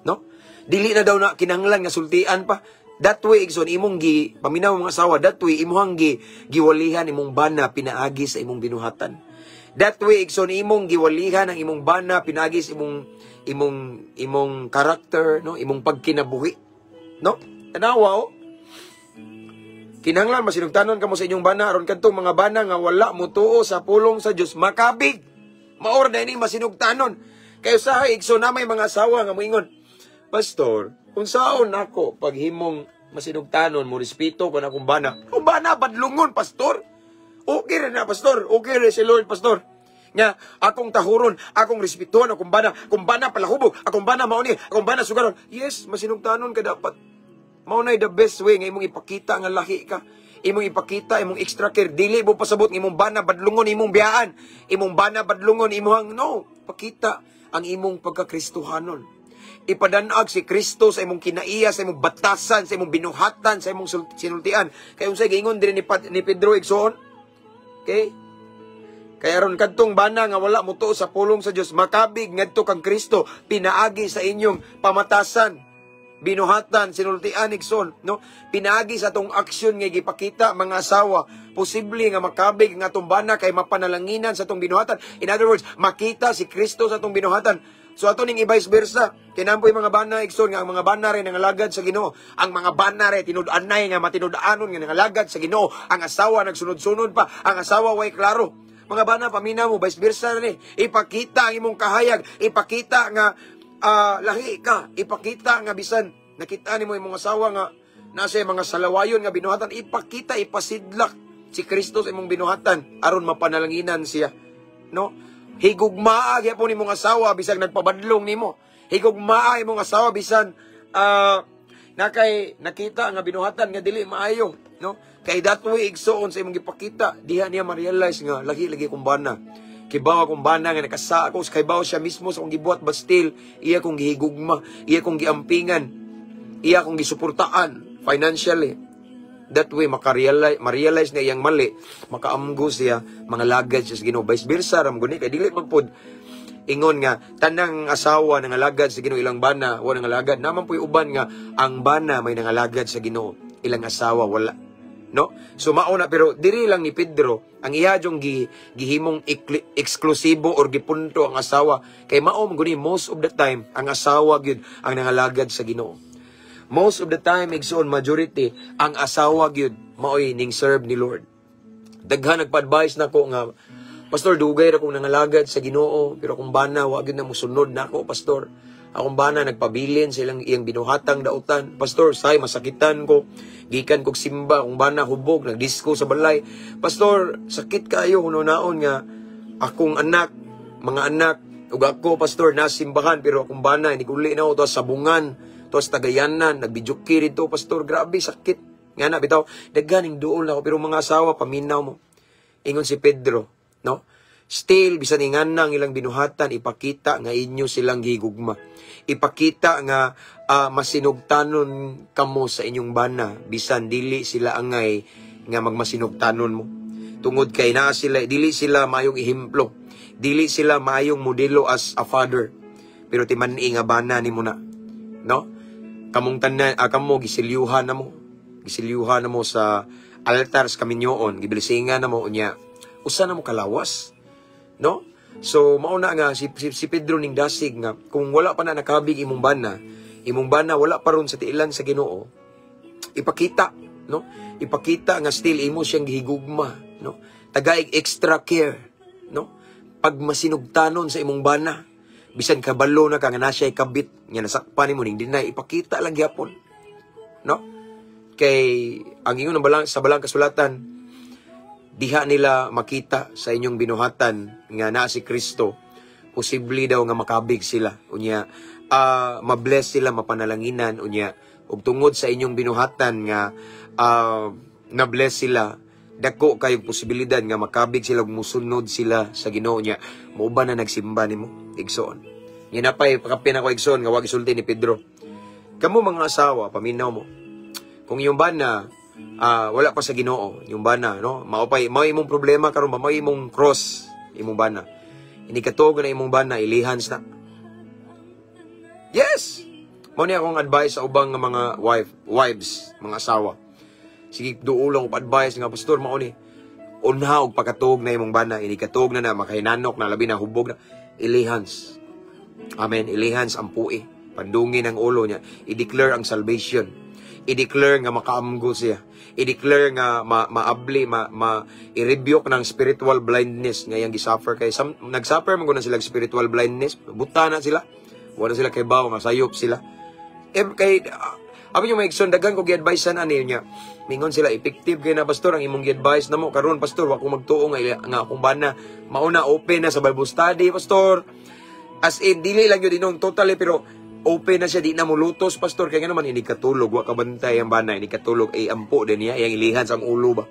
no? Dili na daw na kinahanglan nga sultian pa. That way, igsoon, imong gi paminaw, mga asawa, that way imong gi giwalihan imong bana pinaagi sa imong binuhatan. That way, igsoon, imong giwalihan ang imong bana pinaagi sa imong character, no, imong pagkinabuhi, no? Tanawa oh. Kinahanglan masinugtanon kamo sa inyong bana aron kadtong mga bana nga wala motuo sa pulong sa Dios makabig. Mao ra ni masinugtanon. Kay usahay, igsoon, na may mga asawa nga moingon, "Pastor, unsaon nako paghimong masinugtanon, mo respeto ko na akong bana? Kung bana badlungon, pastor." "Okay ra na, pastor. Okay ra si Lord, pastor. Nga akong tahuron, akong respetuhon akong bana, kung bana palahubog, akong bana mao ni, akong bana sugaron." Yes, masinugtanon ka dapat. Mao na the best way nga imong ipakita nga lahi ka. Imong ipakita imong extra care, dili mo pasabot nga imong bana badlungon imong biyaan. Imong bana badlungon imong, no, pakita ang imong pagkakristohanon. Ipadanag si Kristo sa imong kinaiya, sa imong batasan, sa imong binuhatan, sa imong sinultian. Kay unsay giingon diri ni Pedro, igsoon? Okay? Kaya aron kadtong bana nga wala mo tuo sa pulong sa Dios makabig ngadto kang Kristo pinaagi sa inyong pamatasan, binuhatan, sinultian, igsoon, no? Pinaagi sa atong aksyon nga gipakita, mga asawa, posible nga makabig nga atong bana kay mapanalanginan sa atong binuhatan. In other words, makita si Kristo sa atong binuhatan. So ato ning i-vice versa. Kinampoy mga bana, igsoon, nga ang mga bana rin nangalagad sa Ginoo. Ang mga bana rin tinud-anay nga matinud-anon nga nangalagad sa Ginoo. Ang asawa nagsunod-sunod pa, ang asawa way klaro. Mga bana, paminaw mo, vice versa na ni. Ipakita ang imong kahayag, ipakita nga lahi ka, ipakita nga bisan nakita nimo imong asawa nga nasa mga salawayon nga binuhatan, ipakita, ipasidlak si Kristo sa imong binuhatan aron mapanalanginan siya. No? Higugmaa gyapon imong asawa bisag nagpabadlong nimo. Higugmaa imong asawa bisan nakay nakita nga binuhatan nga dili maayo. No? Kay that way, igsoon, sa imong gipakita, diha niya ma-realize nga lagi lagi kong bana. Kibaw akong bana nga nakasa ako, kaybaw siya mismo sa akong gibuhat, but still iya kong gihigugma, iya kong giampingan, iya kong gisuportaan financially. That way makarealize, ma-realize niya iyang mali, makaamgo siya, mangalagad siya sa Ginoo. Vice versa ra guni, kay dili man pod ingon nga tanang asawa nangalagad sa Ginoo, ilang bana wa nangalagad. Naman po'y uban nga ang bana may nangalagad sa Ginoo, ilang asawa wala, no? So mao na, pero diri lang ni Pedro ang iya jung gihimong eksklusibo or gipunto ang asawa, kay mao man guni most of the time ang asawa gyud ang nangalagad sa Ginoo. Most of the time, igsoon, majority ang asawa gyud maoy ning serve ni Lord. Daghan nagpa-advise nako nga, "Pastor, dugay ra kong nangalagad sa Ginoo, pero akong bana wa gyud na musunod nako, Pastor. Akong bana nagpabilin sa ilang iyang binuhatang dautan. Pastor, say masakitan ko. Gikan kog simba, akong bana hubog, nagdisko sa balay. Pastor, sakit kayo hununaon nga akong anak, mga anak ug ako, Pastor, nasimbahan, pero akong bana inig uli na ako to sa sabungan, to sa tagayanan, nagbijuki dito, Pastor, grabe sakit." Nga na bitaw, daghan ning duol ako, pero mga asawa, paminaw mo. Ingon si Pedro, no? Still, bisan ingan ang ilang binuhatan, ipakita nga inyo silang gigugma. Ipakita nga masinugtanon kamo sa inyong bana, bisan dili sila angay nga magmasinugtanon mo. Tungod kay naa sila, dili sila maayong ehemplo. Dili sila maayong modelo as a father. Pero timan-i nga bana nimo na. No? Kamong tanan, kamo gisilyuhan na mo. Gisilyuhan na mo sa altar sa kaminyoon, gibilsingan na mo unya. Usa na mo kalawas. No? So mauna nga si Pedro ning dasig nga kung wala pa na nakabig imong bana wala pa ron sa tiilan sa Ginoo, ipakita, no? Ipakita nga still imo siyang gihigugma, no? Tagaig extra care, no? Pag masinugtanon sa imong bana, bisan kabalo na ka nga na siya kabit nga nasakpan nimo ning deny, ipakita lang gyapon, no? Kay ang ingon ng balang sa balang kasulatan, diha nila makita sa inyong binuhatan nga naa si Kristo, posible daw nga makabig sila. Unya, mabless sila, mapanalanginan unya. Ug tungod sa inyong binuhatan nga na-bless sila, dako kayong posibilidad nga makabig sila ug musunod sila sa Ginoo niya. Mauban na nagsimba nimo, igsoon. Nga napay pakapin ako, igsoon, nga wag isulti ni Pedro. Kamo mga asawa, paminaw mo. Kung yung bana wala pa sa Ginoo, yung bana, no? Mao pay mao imong problema karon ba, mao imong cross, imong bana. Ini katuog na imong bana, ilihans na. Yes. Mao ni akong advice sa ubang nga mga wives, mga asawa. Sige, duol lang og advice nga, "Pastor, mao ni." Unha og pagkatuog na imong bana, ini katuog na na makahinanok na, labi na hubog na, ilihans. Amen. Ilihans ang pui. Pandungin ang ulo niya. I-declare ang salvation. I-declare nga makaamgo siya. I-declare nga maabli, ma, ma i-rebuke ng spiritual blindness nga iyang gisuffer kay some, nagsuffer man gud na sila spiritual blindness. Buta na sila. Wala sila kay bawo nga sayop sila. Eh, kay abi yung maigsoon, daghan ko gi-advise ani niya. Mingon sila, "Effective kay na, Pastor, ang imong gi-advise namo karon, Pastor. Wa ko magtuo nga akong bana mauna open na sa Bible study, Pastor. As in, dili lang yun inong totally, pero open na siya, di na mulutos, Pastor." Kaya nga naman, hindi katulog, wa kabantay ang bana, hindi katulog, ay ampo din niya, iyang ilihan sa ulo ba.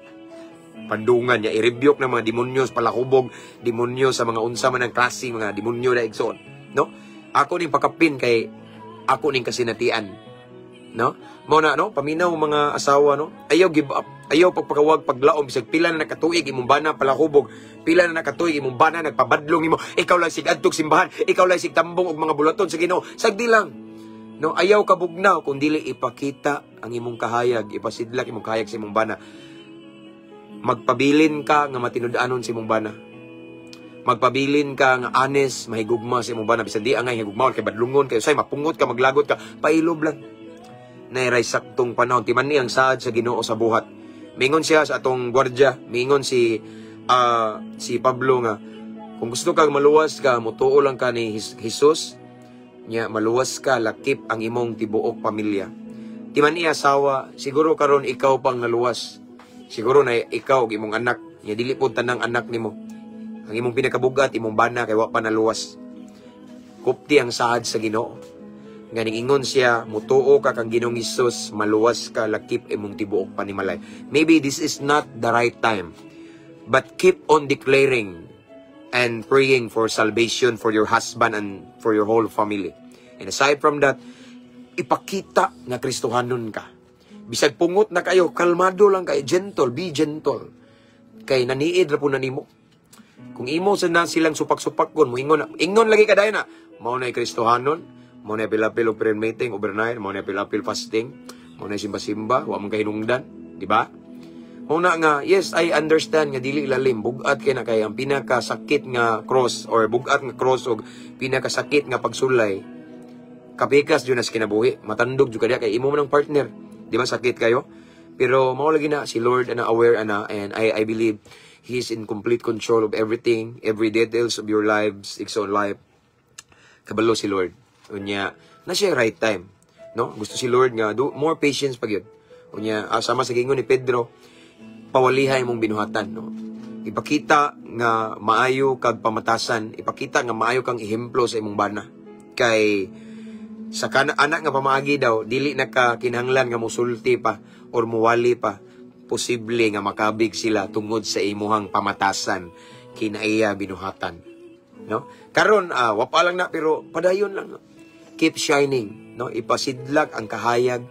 Pandungan niya, i-rebuke ng mga demonyo, palakubog, demonyo sa mga unsa man ang klase, mga demonyo na, igsoon. No? Ako ning pakapin kay ako ning kasinatian. No? Mao na, no, paminaw mga asawa, no. Ayaw give up. Ayaw pagpakawag paglaom bisag pila na nakatuig imong bana palahubog, pila na nakatuig imong bana nagpabadlong nimo. Ikaw lang sig adtog simbahan, ikaw lang sig tambong og mga bulaton sa Ginoo. Sagdi lang. No, ayaw kabugnaw kung dili ipakita ang imong kahayag, ipasidlak imong kahayag sa imong bana. Magpabilin ka nga matinud-anon sa imong bana. Magpabilin ka nga honest, mahigugma sa imong bana bisan di angay higugmaon kay badlungon kay say mapungot ka, maglagot ka, pailob lang. Nairay saktong panahon timan ni ang saad sa Ginoo sa buhat. Mingon siya sa atong gwardya, mingon si Pablo nga kung gusto kang maluwas ka, mutuo lang ka ni Jesus nya maluwas ka lakip ang imong tibuok pamilya. Timan ni asawa, siguro karon ikaw pang naluwas. Siguro na ikaw ug imong anak, nya dili pud tanang anak nimo. Ang imong pinakabugat imong bana kay wa pa naluwas. Kupti ang saad sa Ginoo. Nga ingon siya, "Mutuo ka kang Ginoong Hesus, maluwas ka lakip imong tibuok panimalay." Maybe this is not the right time, but keep on declaring and praying for salvation for your husband and for your whole family. And aside from that, ipakita nga Kristohanon ka. Bisag pungot na kayo, kalmado lang kayo, gentle, be gentle. Kay naniid ra po na nimo. Kung imo sa na silang supak-supak kon, mo ingon, ingon lagi ka dayon na, "Mao na Kristohanon, mao na apil-apil og prayer meeting overnight, mao na apil-apil fasting, mao na simba-simba, wa man kahinungdan," di ba? Mao na nga, yes, I understand nga dili lalim, bugat kay na kay ang pinakasakit nga cross or bugat nga cross og pinakasakit nga pagsulay, kapikas jud na sa kinabuhi, matandog jud ka diya kay imo man ang partner. Di ba sakit kayo? Pero mao lagi na si Lord ana aware ana and I believe He's in complete control of everything, every details of your lives, igsoon life. Kabalo si Lord. Unya, na siya right time. No? Gusto si Lord nga do more patience pag yun. Unya, sama sa gingon ni Pedro, pawalihay mong binuhatan, no? Ipakita nga maayo kag pamatasan, ipakita nga maayo kang ehemplo sa imong bana. Kay sa kana anak nga pamaagi daw, dili na ka kinahanglan nga musulti pa or muwali pa. Posible nga makabig sila tungod sa imuhang pamatasan kinaiya binuhatan. No? Karon wapa lang na pero padayon lang. No? Keep shining, no? Ipasidlak ang kahayag,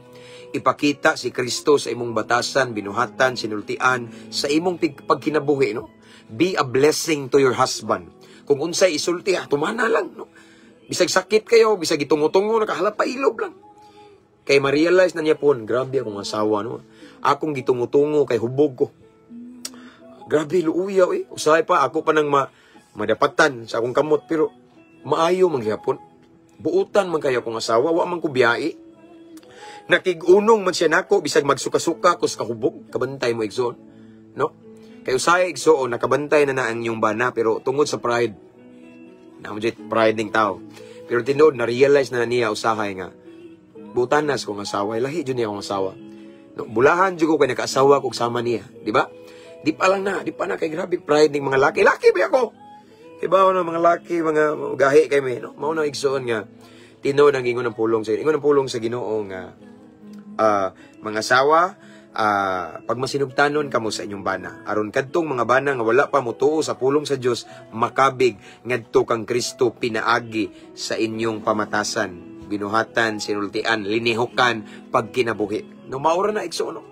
ipakita si Kristo sa imong batasan, binuhatan, sinultian, sa imong pagkinabuhi, no? Be a blessing to your husband. Kung unsay isulti, tumana lang, no? Bisag sakit kayo, bisag gitungo-tungo, nakahala pa ilob lang. Kay ma-realize na niya po, "Grabe akong asawa, no? Akong gitungo-tungo kay hubog ko. Grabe, luuyaw eh. Usahay pa, ako pa nang madapatan sa akong kamot, pero maayo man gihapon. Buutan man kayo akong asawa, wa man ko biyai. Nakig-unong man siya nako, bisag magsuka-suka ko sa kahubog, kabantay mo, igsoon. No? Kay usahay, igsoon, nakabantay na na ang inyong bana, pero tungod sa pride, na mo pride ning tao. Pero tinuod, na-realize na niya usahay nga, "Buutan na sa kong asawa, lahi jud niya akong asawa. No, bulahan jud ko kay nakaasawa ko sama niya," di ba? Di pa lang na, di pa na kay grabe pride ning mga laki. Laki ba ako? Di ba ano, mga laki, mga gahi kay me, no? Mao na, igsoon, nga tinuod ang ingon ng pulong sa Ginoo nga mga asawa, pag masinugtanon kamo sa inyong bana aron kadtong mga bana nga wala pa motuo sa pulong sa Dios makabig ngadto kang Kristo pinaagi sa inyong pamatasan, binuhatan, sinultian, linihukan, pagkinabuhi, no? Maura na, igsoon, no?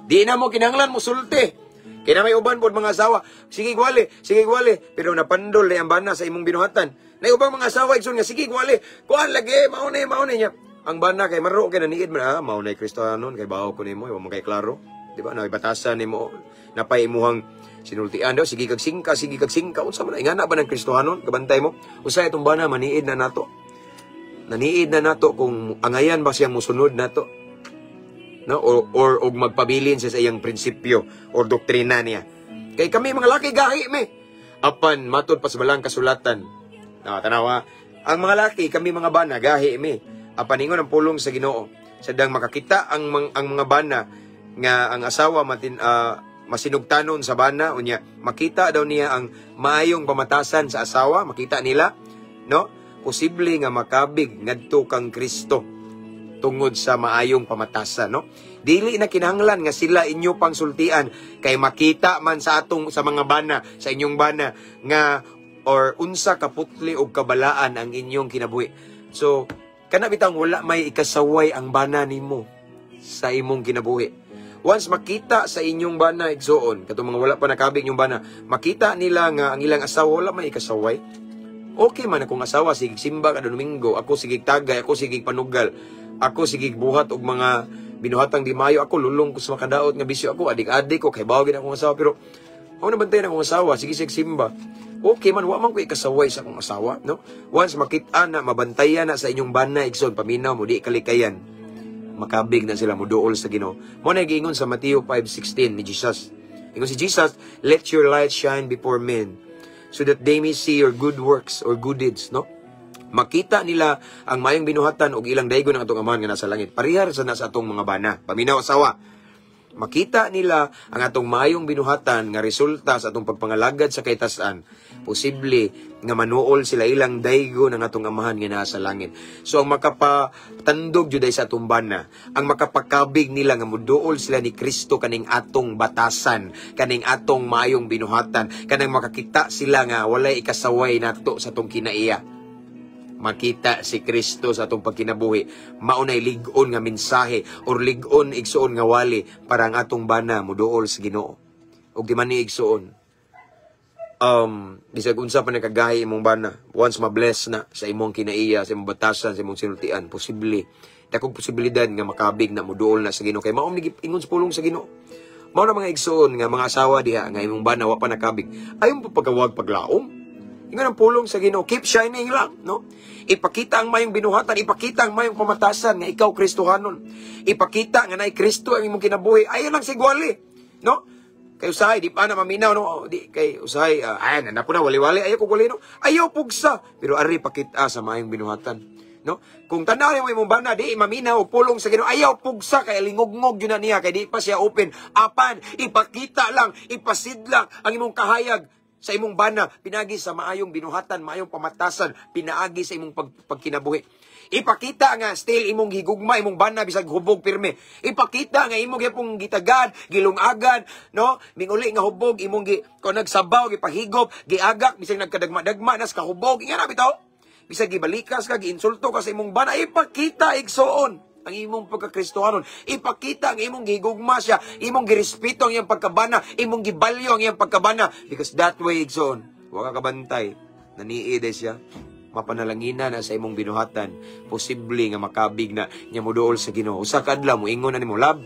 Di na mo kinahanglan mo sulti. Kaya may uban pod mga asawa, "Sige gwali, sige gwali," pero napandol na ang bana sa imong binuhatan. Na ubang mga asawa, igsoon, nga sige gwali, kuan lagi, mao na, mao na niya. Ang bana kay maro kay naniid man, "Ah, mao na Kristohanon kay bawo ko nimo, wa man kay klaro." Di ba? Na batasan nimo, napay imuhang sinultian daw, "Sige kag singka, sige kag singka," unsa man ingana ba ng Kristohanon? Kabantay mo. Usay itong bana maniid na nato. Naniid na nato kung angayan ba siyang musunod nato. No? Or og magpabilin siya sa iyang prinsipyo or doktrina niya. Kay kami mga laki gahi me. Apan matod pa sa balang kasulatan. Na tanawa, ang mga laki, kami mga bana gahi me. Apan ingon ang pulong sa Ginoo, sadang makakita ang mga bana nga ang asawa matin masinugtanon sa bana, unya makita daw niya ang maayong pamatasan sa asawa, makita nila, no? Posible nga makabig ngadto kang Kristo tungod sa maayong pamatasan, no? Dili na kinahanglan nga sila inyo pang sultian kay makita man sa atong sa mga bana, sa inyong bana nga or unsa kaputli og kabalaan ang inyong kinabuhi. So, kana bitang wala may ikasaway ang bana nimo sa imong kinabuhi. Once makita sa inyong bana, igsoon, katong mga wala pa nakabig yung bana, makita nila nga ang ilang asawa wala may ikasaway. Okay man akong asawa, sige simba kada Domingo, ako sige tagay, ako sige panugal, ako sige buhat og mga binuhatang di mayo, ako lulong ko sa makadaot nga bisyo ako, adik-adik ko, kay bawag akong asawa, pero ako nabantay na akong asawa, sige sige simba. Okay man, wa man ko ikasaway sa akong asawa, no? Once makita na, mabantayan na sa inyong bana, igsoon, paminaw mo, di kalikayan. Makabig na sila, muduol sa Ginoo. Mo na giingon sa Mateo 5:16 ni Jesus. Ingon si Jesus, "Let your light shine before men, so that they may see your good works or good deeds," no? Makita nila ang mayong binuhatan og ilang daygon ang atong Amahan nga nasa langit. Parehar sa nasa atong mga bana. Paminaw, asawa. Makita nila ang atong maayong binuhatan nga resulta sa atong pagpangalagad sa kaytasan, posible nga manuol sila ilang daygo ng atong Amahan nga naa sa langit. So ang makapatandog jud ay sa atong bana, ang makapakabig nila nga muduol sila ni Kristo kaning atong batasan, kaning atong maayong binuhatan, kanang makakita sila nga walay ikasaway nato sa atong kinaiya. Makita si Kristo sa atong pagkinabuhi, maunay lig-on nga mensahe or lig-on, igsuon, nga wali para ang atong bana muduol sa Ginoo. Ug di man ni, igsuon, bisag unsa pa nakagahi imong bana, once ma-bless na sa imong kinaiya, sa imong batasan, sa imong sinultian, posible, dakong posibilidad nga makabig na, muduol na sa Ginoo, kay mao ni ingon sa pulong sa Ginoo. Mao na, mga igsuon nga mga asawa diha nga imong bana wa pa nakabig, ayon pa pagawag paglaom. Ingon ang pulong sa Ginoo, keep shining lang, no? Ipakita ang mayong binuhatan, ipakita ang mayong pamatasan nga ikaw Kristohanon. Ipakita nga naay Kristo ang imong kinabuhi. Ayon lang sigwali, no? Kay usahay di pa na maminaw, no, di kay usahay ay na po na wali-wali, ayaw ko wali, no. Ayaw pugsa, pero ari pakita sa maayong binuhatan, no? Kung tan-aw mo imong bana di maminaw og pulong sa Ginoo, ayaw pugsa kay lingugngog yun na niya kay di pa siya open. Apan ipakita lang, ipasidlang ang imong kahayag sa imong bana pinagi sa maayong binuhatan, maayong pamatasan, pinaagi sa imong pagkinabuhi. Ipakita nga still imong higugma imong bana bisag hubog pirmi. Ipakita nga imong gyapong gitagad, gilungagan, no? Minguli nga hubog imong gi kung nagsabaw, gipahigop, giagak bisag nagkadagma-dagma nas kahubog. Inga na bitaw. Bisag gibalikas ka, giinsulto ka sa imong bana, ipakita, igsuon, ang imong pagkakristohanon. Ipakita ang imong gihigugma siya, imong girespeto ang iyang pagkabana, imong gibalyo ang iyang pagkabana. Because that way, igsoon, wa ka kabantay, naniid siya, mapanalangina na sa imong binuhatan, posible nga makabig na niya moduol sa Ginoo. Usa ka adlaw moingon na nimo, "Love,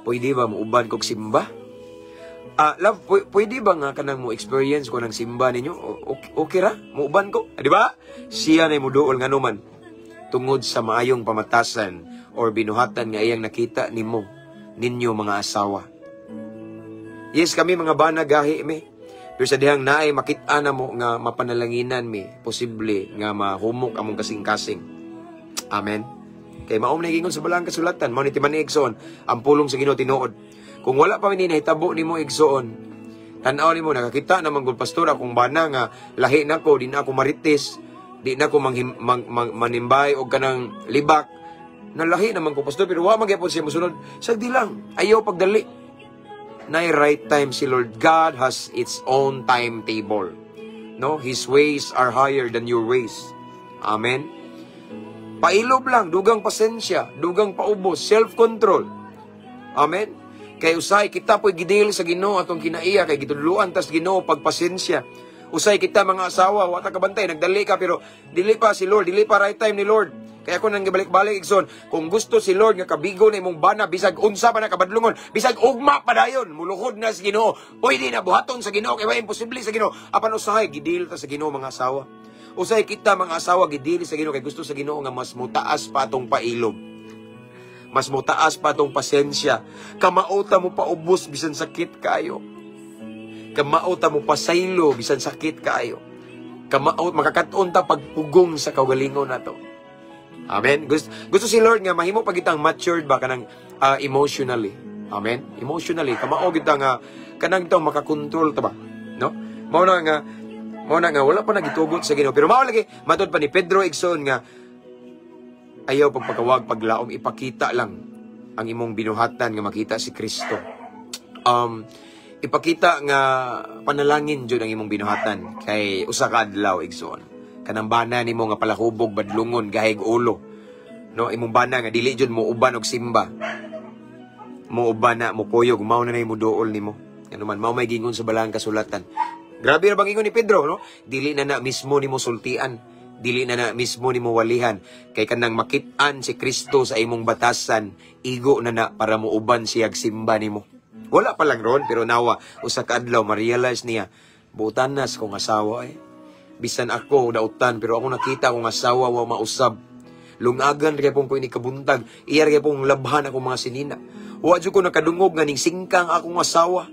pwede ba muuban kog simba? Love, pwede ba nga kanang mo experience ko ng simba ninyo? Okay ra? Muuban ko?" Di ba? Siya na muduol, ngano man? Tungod sa maayong pamatasan or binuhatan nga iyang nakita nimo, ninyo mga asawa. Yes, kami mga bana gahi mi. Pero sa dihang naay makita na mo nga mapanalanginan mi, posible nga mahumok among kasing-kasing. Amen. Kay mao man ingon sa balang kasulatan, mao ni timan igsoon, ang pulong sa Ginoo tinuod. Kung wala pa ni nahitabo nimo, igsoon, tan-aw nimo, nakakita naman gud, "Pastor, akong bana nga lahi nako, di na ako marites, di na ko manimbay og kanang libak. Nalahi naman ko, Pastor, pero wa man gyapon siya mosunod." Sagdi lang, ayaw pagdali. Nay right time si Lord. God has its own timetable. No, His ways are higher than your ways. Amen. Pailob lang, dugang pasensya, dugang paubos, self-control. Amen. Kay usay kita po'y gidil sa Ginoo atong kinaiya kay gitudluan tas Ginoo pagpasensya. Usay kita mga asawa, wa ta kabantay, nagdali ka pero dili pa si Lord, dili pa right time ni Lord. Kaya ako nang gibalik-balik, igsoon, kung gusto si Lord nga kabigo na imong bana bisag unsa pa na kabadlungon, bisag ugma pa dayon, muluhod na sa Ginoo. Pwede na buhaton sa Ginoo kay wa imposible sa Ginoo. Apan usahay gidil ta sa Ginoo, mga asawa. Usahay kita mga asawa gidil sa Ginoo kay gusto sa Ginoo nga mas mutaas pa atong pailob. Mas mutaas pa atong pasensya. Kamao ta mo paubos bisan sakit kaayo. Kamao ta mo pasaylo bisan sakit kaayo. Kamao makakaton ta pagpugong sa kaugalingon nato. Amen. Gusto si Lord nga mahimo pa kitang matured ba kanang emotionally. Amen. Emotionally kamao kita nga kanang itong makakontrol ta ba, no? Mao na nga wala pa nagitugot sa Ginoo. Pero mao lagi matod pa ni Pedro, igsoon, nga ayaw pagpakawag paglaom, ipakita lang ang imong binuhatan nga makita si Kristo. Ipakita nga panalangin jud ang imong binuhatan kay usa ka adlaw, igsoon, kanang bana nimo nga palahubog, badlungon, gahig ulo, no, imong bana nga dili jud mo uban og simba, mo uban na mo kuyog, mao na mo duol nimo. Ano man, mao may gingon sa balang kasulatan. Grabe ra bang ingon ni Pedro, no? Dili na na mismo nimo sultian, dili na na mismo nimo walihan, kay kanang makit-an si Kristo sa imong batasan, igo na na para mo uban siyag simba nimo. Wala pa lang ron, pero nawa usa ka adlaw ma-realize niya, buutan na sa kong asawa eh. Bisan ako dautan, pero ako nakita akong asawa wa mausab. Lungagan kay pong ko ini kabuntag, iya kay pong labhan akong mga sinina. Wa jud ko nakadungog nga ning singkang akong asawa.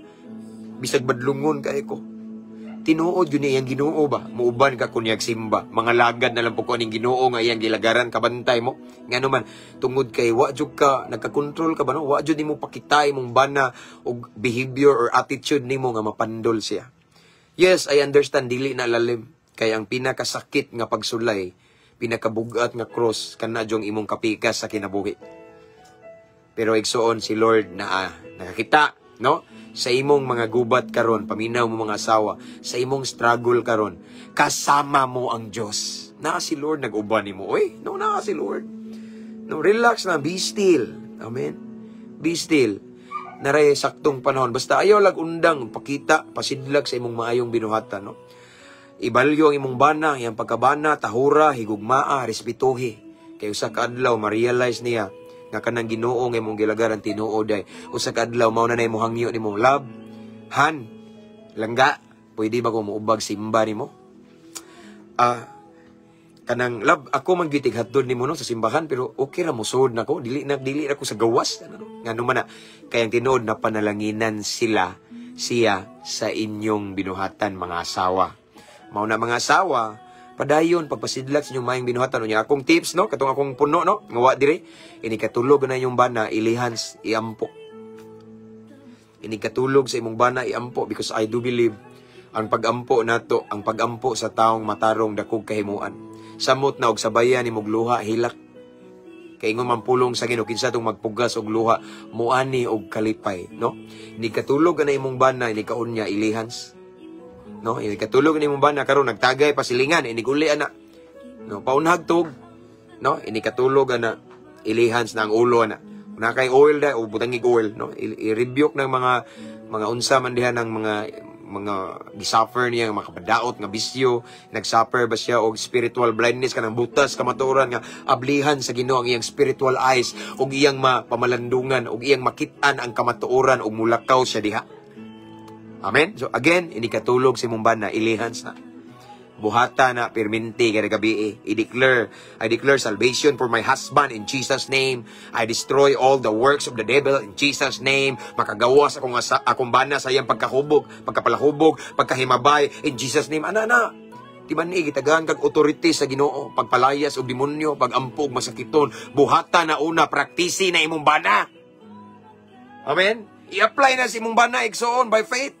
Bisag badlungon kay ko. Tinuod yun iyang Ginoo ba? Muuban ka kunyag simba. Mga lagad na lang po ko aning Ginoo nga iyang gilagaran, kabantay mo. Ngano man, tungod kay wa jud ka nagka-control ka ba, no? Wa jud nimo pakita imong bana og behavior or attitude nimo nga mapandol siya. Yes, I understand, dili na lalim. Kay ang pinakasakit nga pagsulay, pinakabugat nga cross kana jong imong kapikas sa kinabuhi. Pero igsuon, si Lord na nakakita, no? Sa imong mga gubat karon, paminaw mo mga asawa, sa imong struggle karon, kasama mo ang Dios. Naa si Lord nag-uban nimo. Oy, no, naa si Lord. No, relax na, be still. Amen. Be still. Naray saktong panahon. Basta ayaw lag undang pakita, pasidlag sa imong maayong binuhatan, no? Ibalyo ang imong bana, iyang pagkabana, tahura, higugmaa, respetuhi. Kay usa ka adlaw ma-realize niya nga kanang Ginoo nga imong gilagaran tinuod ay. Usa ka adlaw mao na na imong hangyo nimo, "Love, han, langga, pwede ba ko moubag simba nimo?" Kanang love, ako man gyud hatod nimo, no, sa simbahan, pero okay ra mosuod nako, dili na ko sa gawas, ano, no? Ngano man na kay ang tinuod na panalanginan sila siya sa inyong binuhatan, mga asawa. Mao na, mga asawa, padayon pagpasidlak sa inyong maayong binuhatan. Unya akong tips, no, katong akong puno, no, nga wa dire, ini katulog na inyong bana, ilihans, iampo. Ini katulog sa imong bana, iampo, because I do believe ang pagampo nato, ang pagampo sa taong matarong, dakog kahimuan. Samot na og sabayan ni luha, hilak. Kay ingon man pulong sa Ginoo, kinsa tong magpugas og luha, muani og kalipay, no? Ini katulog na imong bana, ini kaunya, ilihans. No, ini katulog ni imong bana karon nagtagay pa silingan, ini guli ana. No, paunhag tug. No, ini katulog ana, ilihans na ang ulo ana. Una kay oil da o butangig oil, no? I-rebuke ng mga unsa man diha ng mga gisuffer niya nga makapadaot nga bisyo, nagsuffer ba siya og spiritual blindness, kanang butas kamatuoran, nga ablihan sa Ginoo ang iyang spiritual eyes ug iyang mapamalandungan ug iyang makit-an ang kamatuoran ug mulakaw siya diha. Amen. So again, ini katulog si imong bana, ilihans na. Buhata na pirminti kada gabi. I-declare, "I declare salvation for my husband in Jesus' name. I destroy all the works of the devil in Jesus' name. Makagawas akong bana sa iyang pagkahubog, pagkapalahubog, pagkahimabay in Jesus' name." Ana na. Di ba ni gitagaan kag authority sa Ginoo, pagpalayas og demonyo, pagampo og masakiton? Buhata na una, praktisi na imong bana. Amen. I-apply na sa imong bana, igsuon, by faith.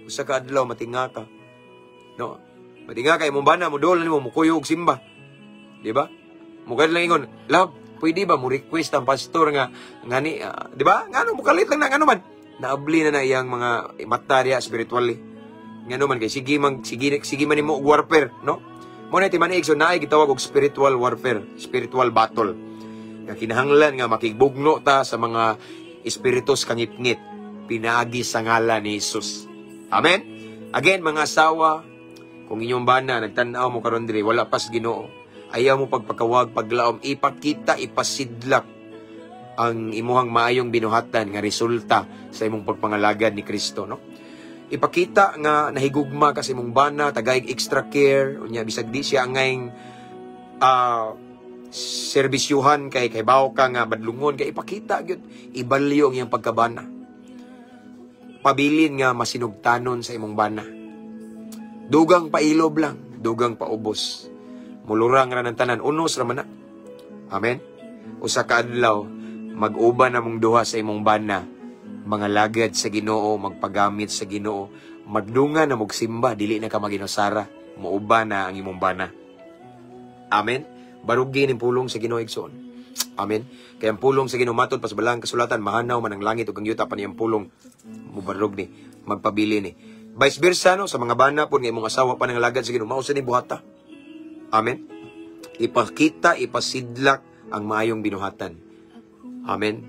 Usa ka adlaw matinga ka. No. Matinga ka, imong bana modol nimo, mukuyog og simba. Di ba? Mukad lang ingon, "Love, pwede ba mo request ang pastor nga ngani, di ba? Ngano mukalit lang na, ngano man?" Naabli na na iyang mga mata diha spiritually. Ngano man kay sige man nimo og warfare, no? Mo na timan-ig, so naay gitawag og spiritual warfare, spiritual battle. Nga kinahanglan nga makigbugno ta sa mga espiritus kangitngit pinaagi sa ngalan ni Jesus. Amen. Again, mga asawa, kung inyong bana nagtan-aw mo karon diri, wala pas Ginoo, ayaw mo pagpakawag, paglaom, ipakita, ipasidlak ang imuhang maayong binuhatan nga resulta sa imong pagpangalagad ni Kristo, no? Ipakita nga nahigugma ka sa imong bana, tagaig extra care, unya bisag di siya angay serbisyuhan kay bawo ka nga badlungon kay, ipakita gyud, ibalyo ang iyang pagkabana. Pabilin nga masinugtanon sa imong bana. Dugang pailob lang, dugang paubos. Mulurang ra ng tanan, unos ra man na. Amen. Usa ka adlaw mag-uban na mong duha sa imong bana, mga lagad sa Ginoo, magpagamit sa Ginoo, magdungan na mogsimba, dili na ka maginusara, muuban na ang imong bana. Amen. Barugi ning pulong sa Ginoo, igsoon. Amen. Kaya ang pulong sa Ginoo, matod pa sa balang kasulatan, mahanaw man ang langit ug ang yuta, pan iyang pulong mubarog ni, magpabili ni. Vice versa, no, sa mga bana po nga imong asawa pa nang lagad sa Ginoo, mao sa ni buhata. Amen. Ipakita, ipasidlak ang maayong binuhatan. Amen.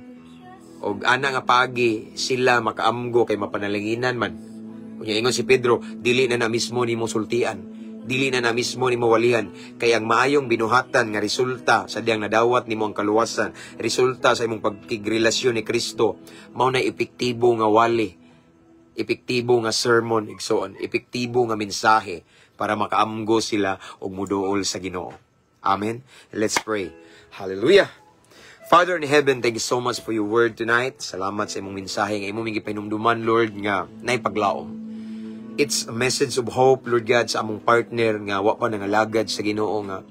Og ana nga pagi sila makaamgo kay mapanalanginan man. Unya ingon si Pedro, dili na na mismo nimo sultian, dili na na mismo nimo walihan, kay ang maayong binuhatan nga resulta sa diyang nadawat nimo ang kaluwasan, resulta sa imong pagkigrelasyon ni Kristo, mao na epektibo nga wali, epektibo nga sermon, igsoon, epektibo nga mensahe para makaamgo sila og muduol sa Ginoo. Amen. Let's pray. Hallelujah. Father in heaven, thank you so much for your word tonight. Salamat sa imong mensahe nga imong gipahinumduman, Lord, nga naipaglaom. It's a message of hope, Lord God, sa among partner nga wa pa nangalagad sa Ginoo nga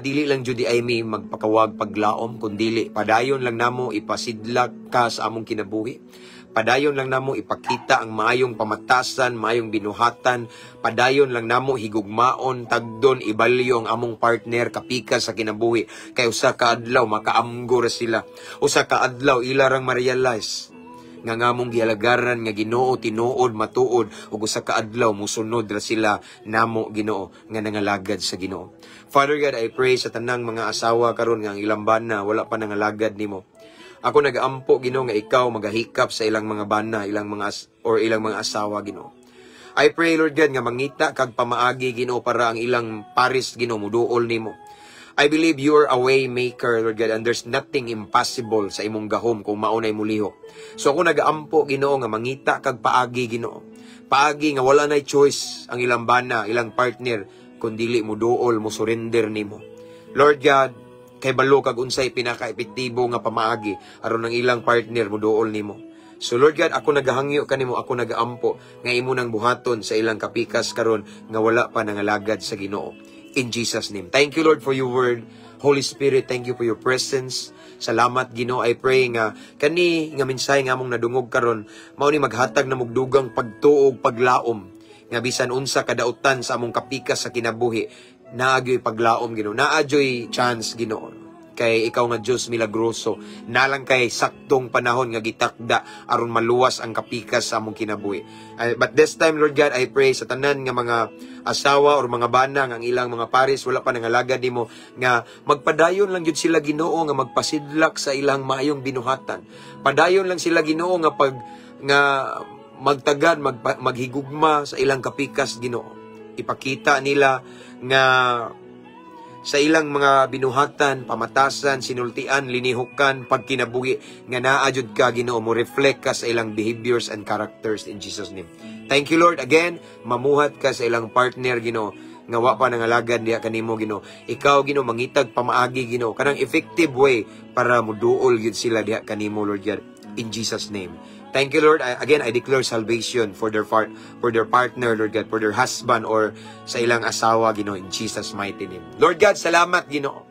dili lang jud ay mi magpakawag paglaom, kundili padayon lang namo ipasidlak ka sa among kinabuhi. Padayon lang namo ipakita ang maayong pamatasan, maayong binuhatan. Padayon lang namo higugmaon, tagdon, ibalyo ang among partner kapikas sa kinabuhi. Kay usa ka adlaw makaamgo ra sila. Usa ka adlaw ila rang ma-realize nga ngamong gialagaran nga Ginoo tinuod, matuod, ug usa ka adlaw musunod ra sila namo, Ginoo, nga nangalagad sa Ginoo. Father God, I pray sa tanang mga asawa karon nga ang ilang bana wala pa nangalagad nimo. Ako nagaampo, Ginoo, nga ikaw magahikap sa ilang mga bana, ilang mga or ilang mga asawa, Ginoo. I pray, Lord God, nga mangita kag pamaagi, Ginoo, para ang ilang paris, Ginoo, muduol nimo. I believe you are a way maker, Lord God, and there's nothing impossible sa imong gahom kung maunay mulihok. So ako nagaampo, Ginoo, nga mangita kag paagi, Ginoo. Paagi nga wala nay choice ang ilang bana, ilang partner, kundili mo duol, mo surrender nimo. Lord God, kay balo kag unsay pinaka-epektibo nga pamaagi aron ang ilang partner mo duol nimo. So Lord God, ako nagahangyo kanimo, ako nagaampo nga imo nang buhaton sa ilang kapikas karon nga wala pa nangalagad sa Ginoo. In Jesus' name. Thank you, Lord, for your word. Holy Spirit, thank you for your presence. Salamat, Ginoo. I pray nga kani nga mensahe nga among nadungog karon mao ni maghatag na mugdugang pagtuo, paglaom nga bisan unsa kadautan sa among kapikas sa kinabuhi, naa gyoy paglaom, Ginoo. Naa gyoy chance, Ginoo. Kay ikaw nga Dios milagroso, nalang kay saktong panahon nga gitakda aron maluwas ang kapikas sa among kinabuhi. But this time, Lord God, I pray sa tanan nga mga asawa or mga bana nga ang ilang mga pares wala pa nangalagad nimo nga magpadayon lang gyud sila, Ginoo, nga magpasidlak sa ilang maayong binuhatan. Padayon lang sila, Ginoo, nga pag nga magtagad maghigugma sa ilang kapikas, Ginoo. Ipakita nila nga sa ilang mga binuhatan, pamatasan, sinultian, linihukan, pagkinabuhi, nga naa jud ka, Ginoo, mo reflect ka sa ilang behaviors and characters in Jesus' name. Thank you, Lord. Again, mamuhat ka sa ilang partner, Ginoo, nga wa pa nangalagad diha kanimo, Ginoo. Ikaw, Ginoo, mangitag pamaagi, Ginoo, kanang effective way para muduol gyud sila diha kanimo, Lord God, in Jesus' name. Thank you, Lord. Again, I declare salvation for their partner, Lord God, for their husband or sa ilang asawa, Ginoo, in Jesus' mighty name. Lord God, salamat, Ginoo.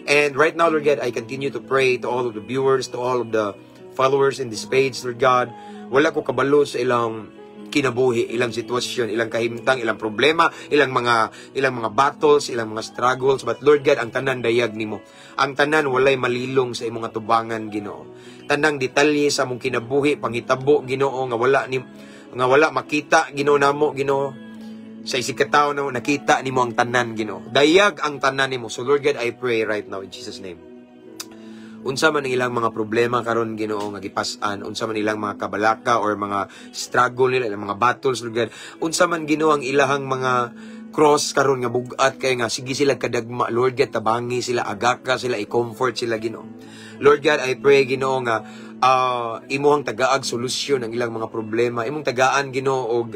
And right now, Lord God, I continue to pray to all of the viewers, to all of the followers in this page, Lord God. Wala ko kabalo sa ilang kinabuhi, ilang sitwasyon, ilang kahimtang, ilang problema, ilang mga battles, ilang mga struggles. But Lord God, ang tanan dayag nimo. Ang tanan walay malilong sa imong atubangan, Ginoo. Tanang detalye sa among kinabuhi, panghitabo, Ginoo, nga wala makita, Ginoo, namo, Ginoo. Sa isig ka na nakita nimo ang tanan, Ginoo. Dayag ang tanan nimo. So Lord God, I pray right now in Jesus' name. Unsa man ang ilang mga problema karon, Ginoo, nga gipas-an, unsa man ilang mga kabalaka or mga struggle nila, ilang mga battles, Lord God, unsa man, Ginoo, ang ilahang mga cross karon nga bugat kay nga sige sila kadagma, Lord God, tabangi sila, agaka sila, i-comfort sila, Ginoo. Lord God, I pray, Ginoo, nga imuhang tagaag solusyon ang ilang mga problema, imong tagaan, Ginoo, og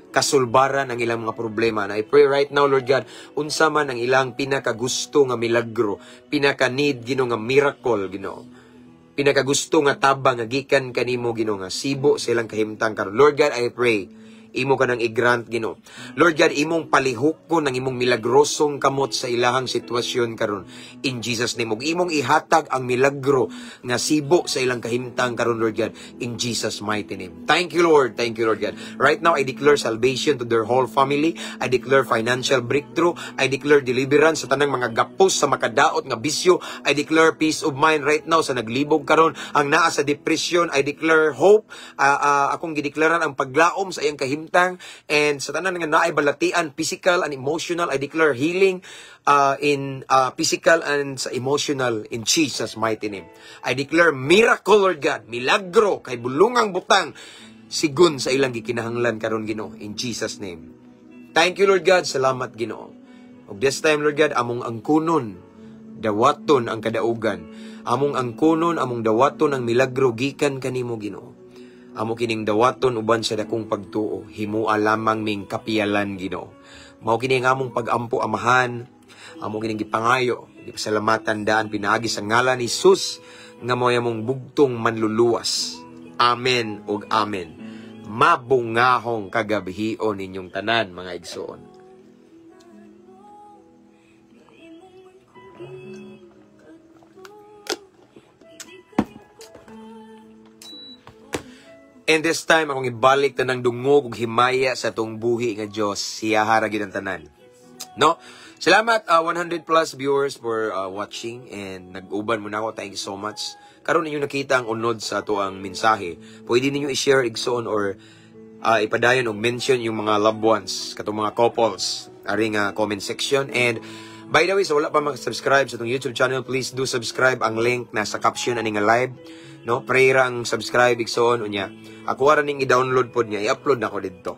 kasulbaran ang ilang mga problema. And I pray right now, Lord God, unsa man ang ilang pinakagusto nga milagro, pinaka-need, Ginoo, nga miracle, Ginoo. Pinakagusto nga tabang nga gikan kanimo, Ginoo, nga sibo sa ilang kahimtang karon. Lord God, I pray imo ka nang i-grant, Ginoo. Lord God, imong palihukon ang imong milagrosong kamot sa ilahang sitwasyon karon. In Jesus' name, ug imong ihatag ang milagro nga sibo sa ilang kahimtang karon, Lord God, in Jesus' mighty name. Thank you, Lord. Thank you, Lord God. Right now, I declare salvation to their whole family. I declare financial breakthrough. I declare deliverance sa tanang mga gapos sa makadaot nga bisyo. I declare peace of mind right now sa naglibog karon, ang naa sa depression. I declare hope. Akong gideklaran ang paglaom sa iyang kahimtang and sa tanan nga naay balatian, physical and emotional, I declare healing in physical and sa emotional in Jesus' mighty name. I declare miracle, Lord God, milagro kay bulungang butang sigun sa ilang gikinahanglan karon, Ginoo, in Jesus' name. Thank you, Lord God. Salamat, Ginoo. Ug this time, Lord God, among angkunon, dawaton ang kadaugan. Among angkunon, among dawaton ang milagro gikan kanimo, Ginoo. Amo kining dawaton uban sa dakong pagtuo, himua lamang ming kapiyalan, Ginoo. Mao kini ang among pag-ampo, Amahan, amo kining gipangayo, gipasalamatan daan pinaagi sa ngalan ni Jesus nga mao among bugtong manluluwas. Amen ug amen. Mabungahong kagabhion ninyong tanan, mga igsoon. And this time, akong ibalik tanang dungog ug himaya sa atong buhi nga Dios. Siya ra gyud ang tanan. No? Salamat 100 plus viewers for watching and nag-uban mo na ako. Thank you so much. Karon ninyo nakita ang unod sa ato ang mensahe. Pwede ninyo i-share, igsoon, or ipadayon og mention yung mga loved ones, katong mga couples, ari nga comment section. And by the way, sa wala pa mag-subscribe sa atong YouTube channel, please do subscribe. Ang link nasa caption ani nga live. No, pray ra ang subscribe, igsoon, unya. Ako ra ning i-download pod niya, i-upload na ko didto.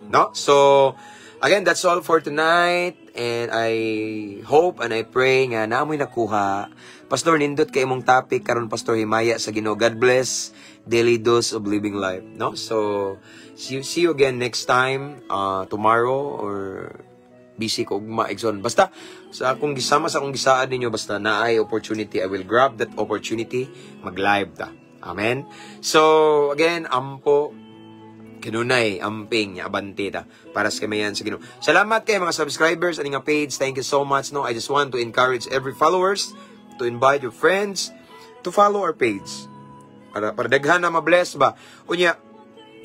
No? So, again, that's all for tonight. And I hope and I pray nga namoy nakuha. Pastor, nindot kay imong topic karon, Pastor, himaya sa Ginoo. God bless. Daily Dose of Living Life. No? So, see you again next time, tomorrow, or busy ko ugma, igsoon. Basta, sa akong gisama sa akong gisaad ninyo, basta naay opportunity, I will grab that opportunity, mag-live ta. Amen? So, again, ampo, kinunay, amping, abante ta, para sa kamayan sa Ginoo. Salamat kay mga subscribers ani nga page. Thank you so much. No, I just want to encourage every followers to invite your friends to follow our page. Para daghan na ma-bless ba. Unya,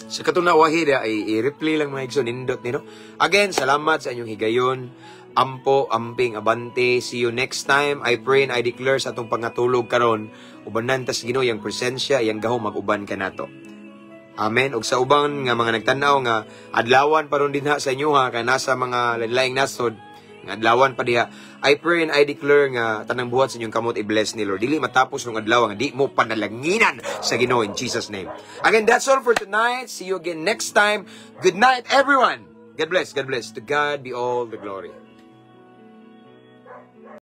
sa katong nawahida ay i-replay lang, mga igsoon, nindot nino. Again, salamat sa inyong higayon. Ampo, amping, abante. See you next time. I pray and I declare sa atong pangatulog karon, ubanan tas Ginoo yang presensya, yang gahom mag-uban kanato. Amen. Ug sa uban nga mga nagtan-aw nga adlawan pa ron dinha sa inyo ha, kay nasa mga laing nasod nga adlawan pa diha. I pray and I declare nga tanang buhat sa inyong kamot i-bless ni Lord. Dili matapos ng adlaw nga di mo panalanginan sa Ginoo in Jesus' name. Again, that's all for tonight. See you again next time. Good night, everyone. God bless. God bless. To God be all the glory.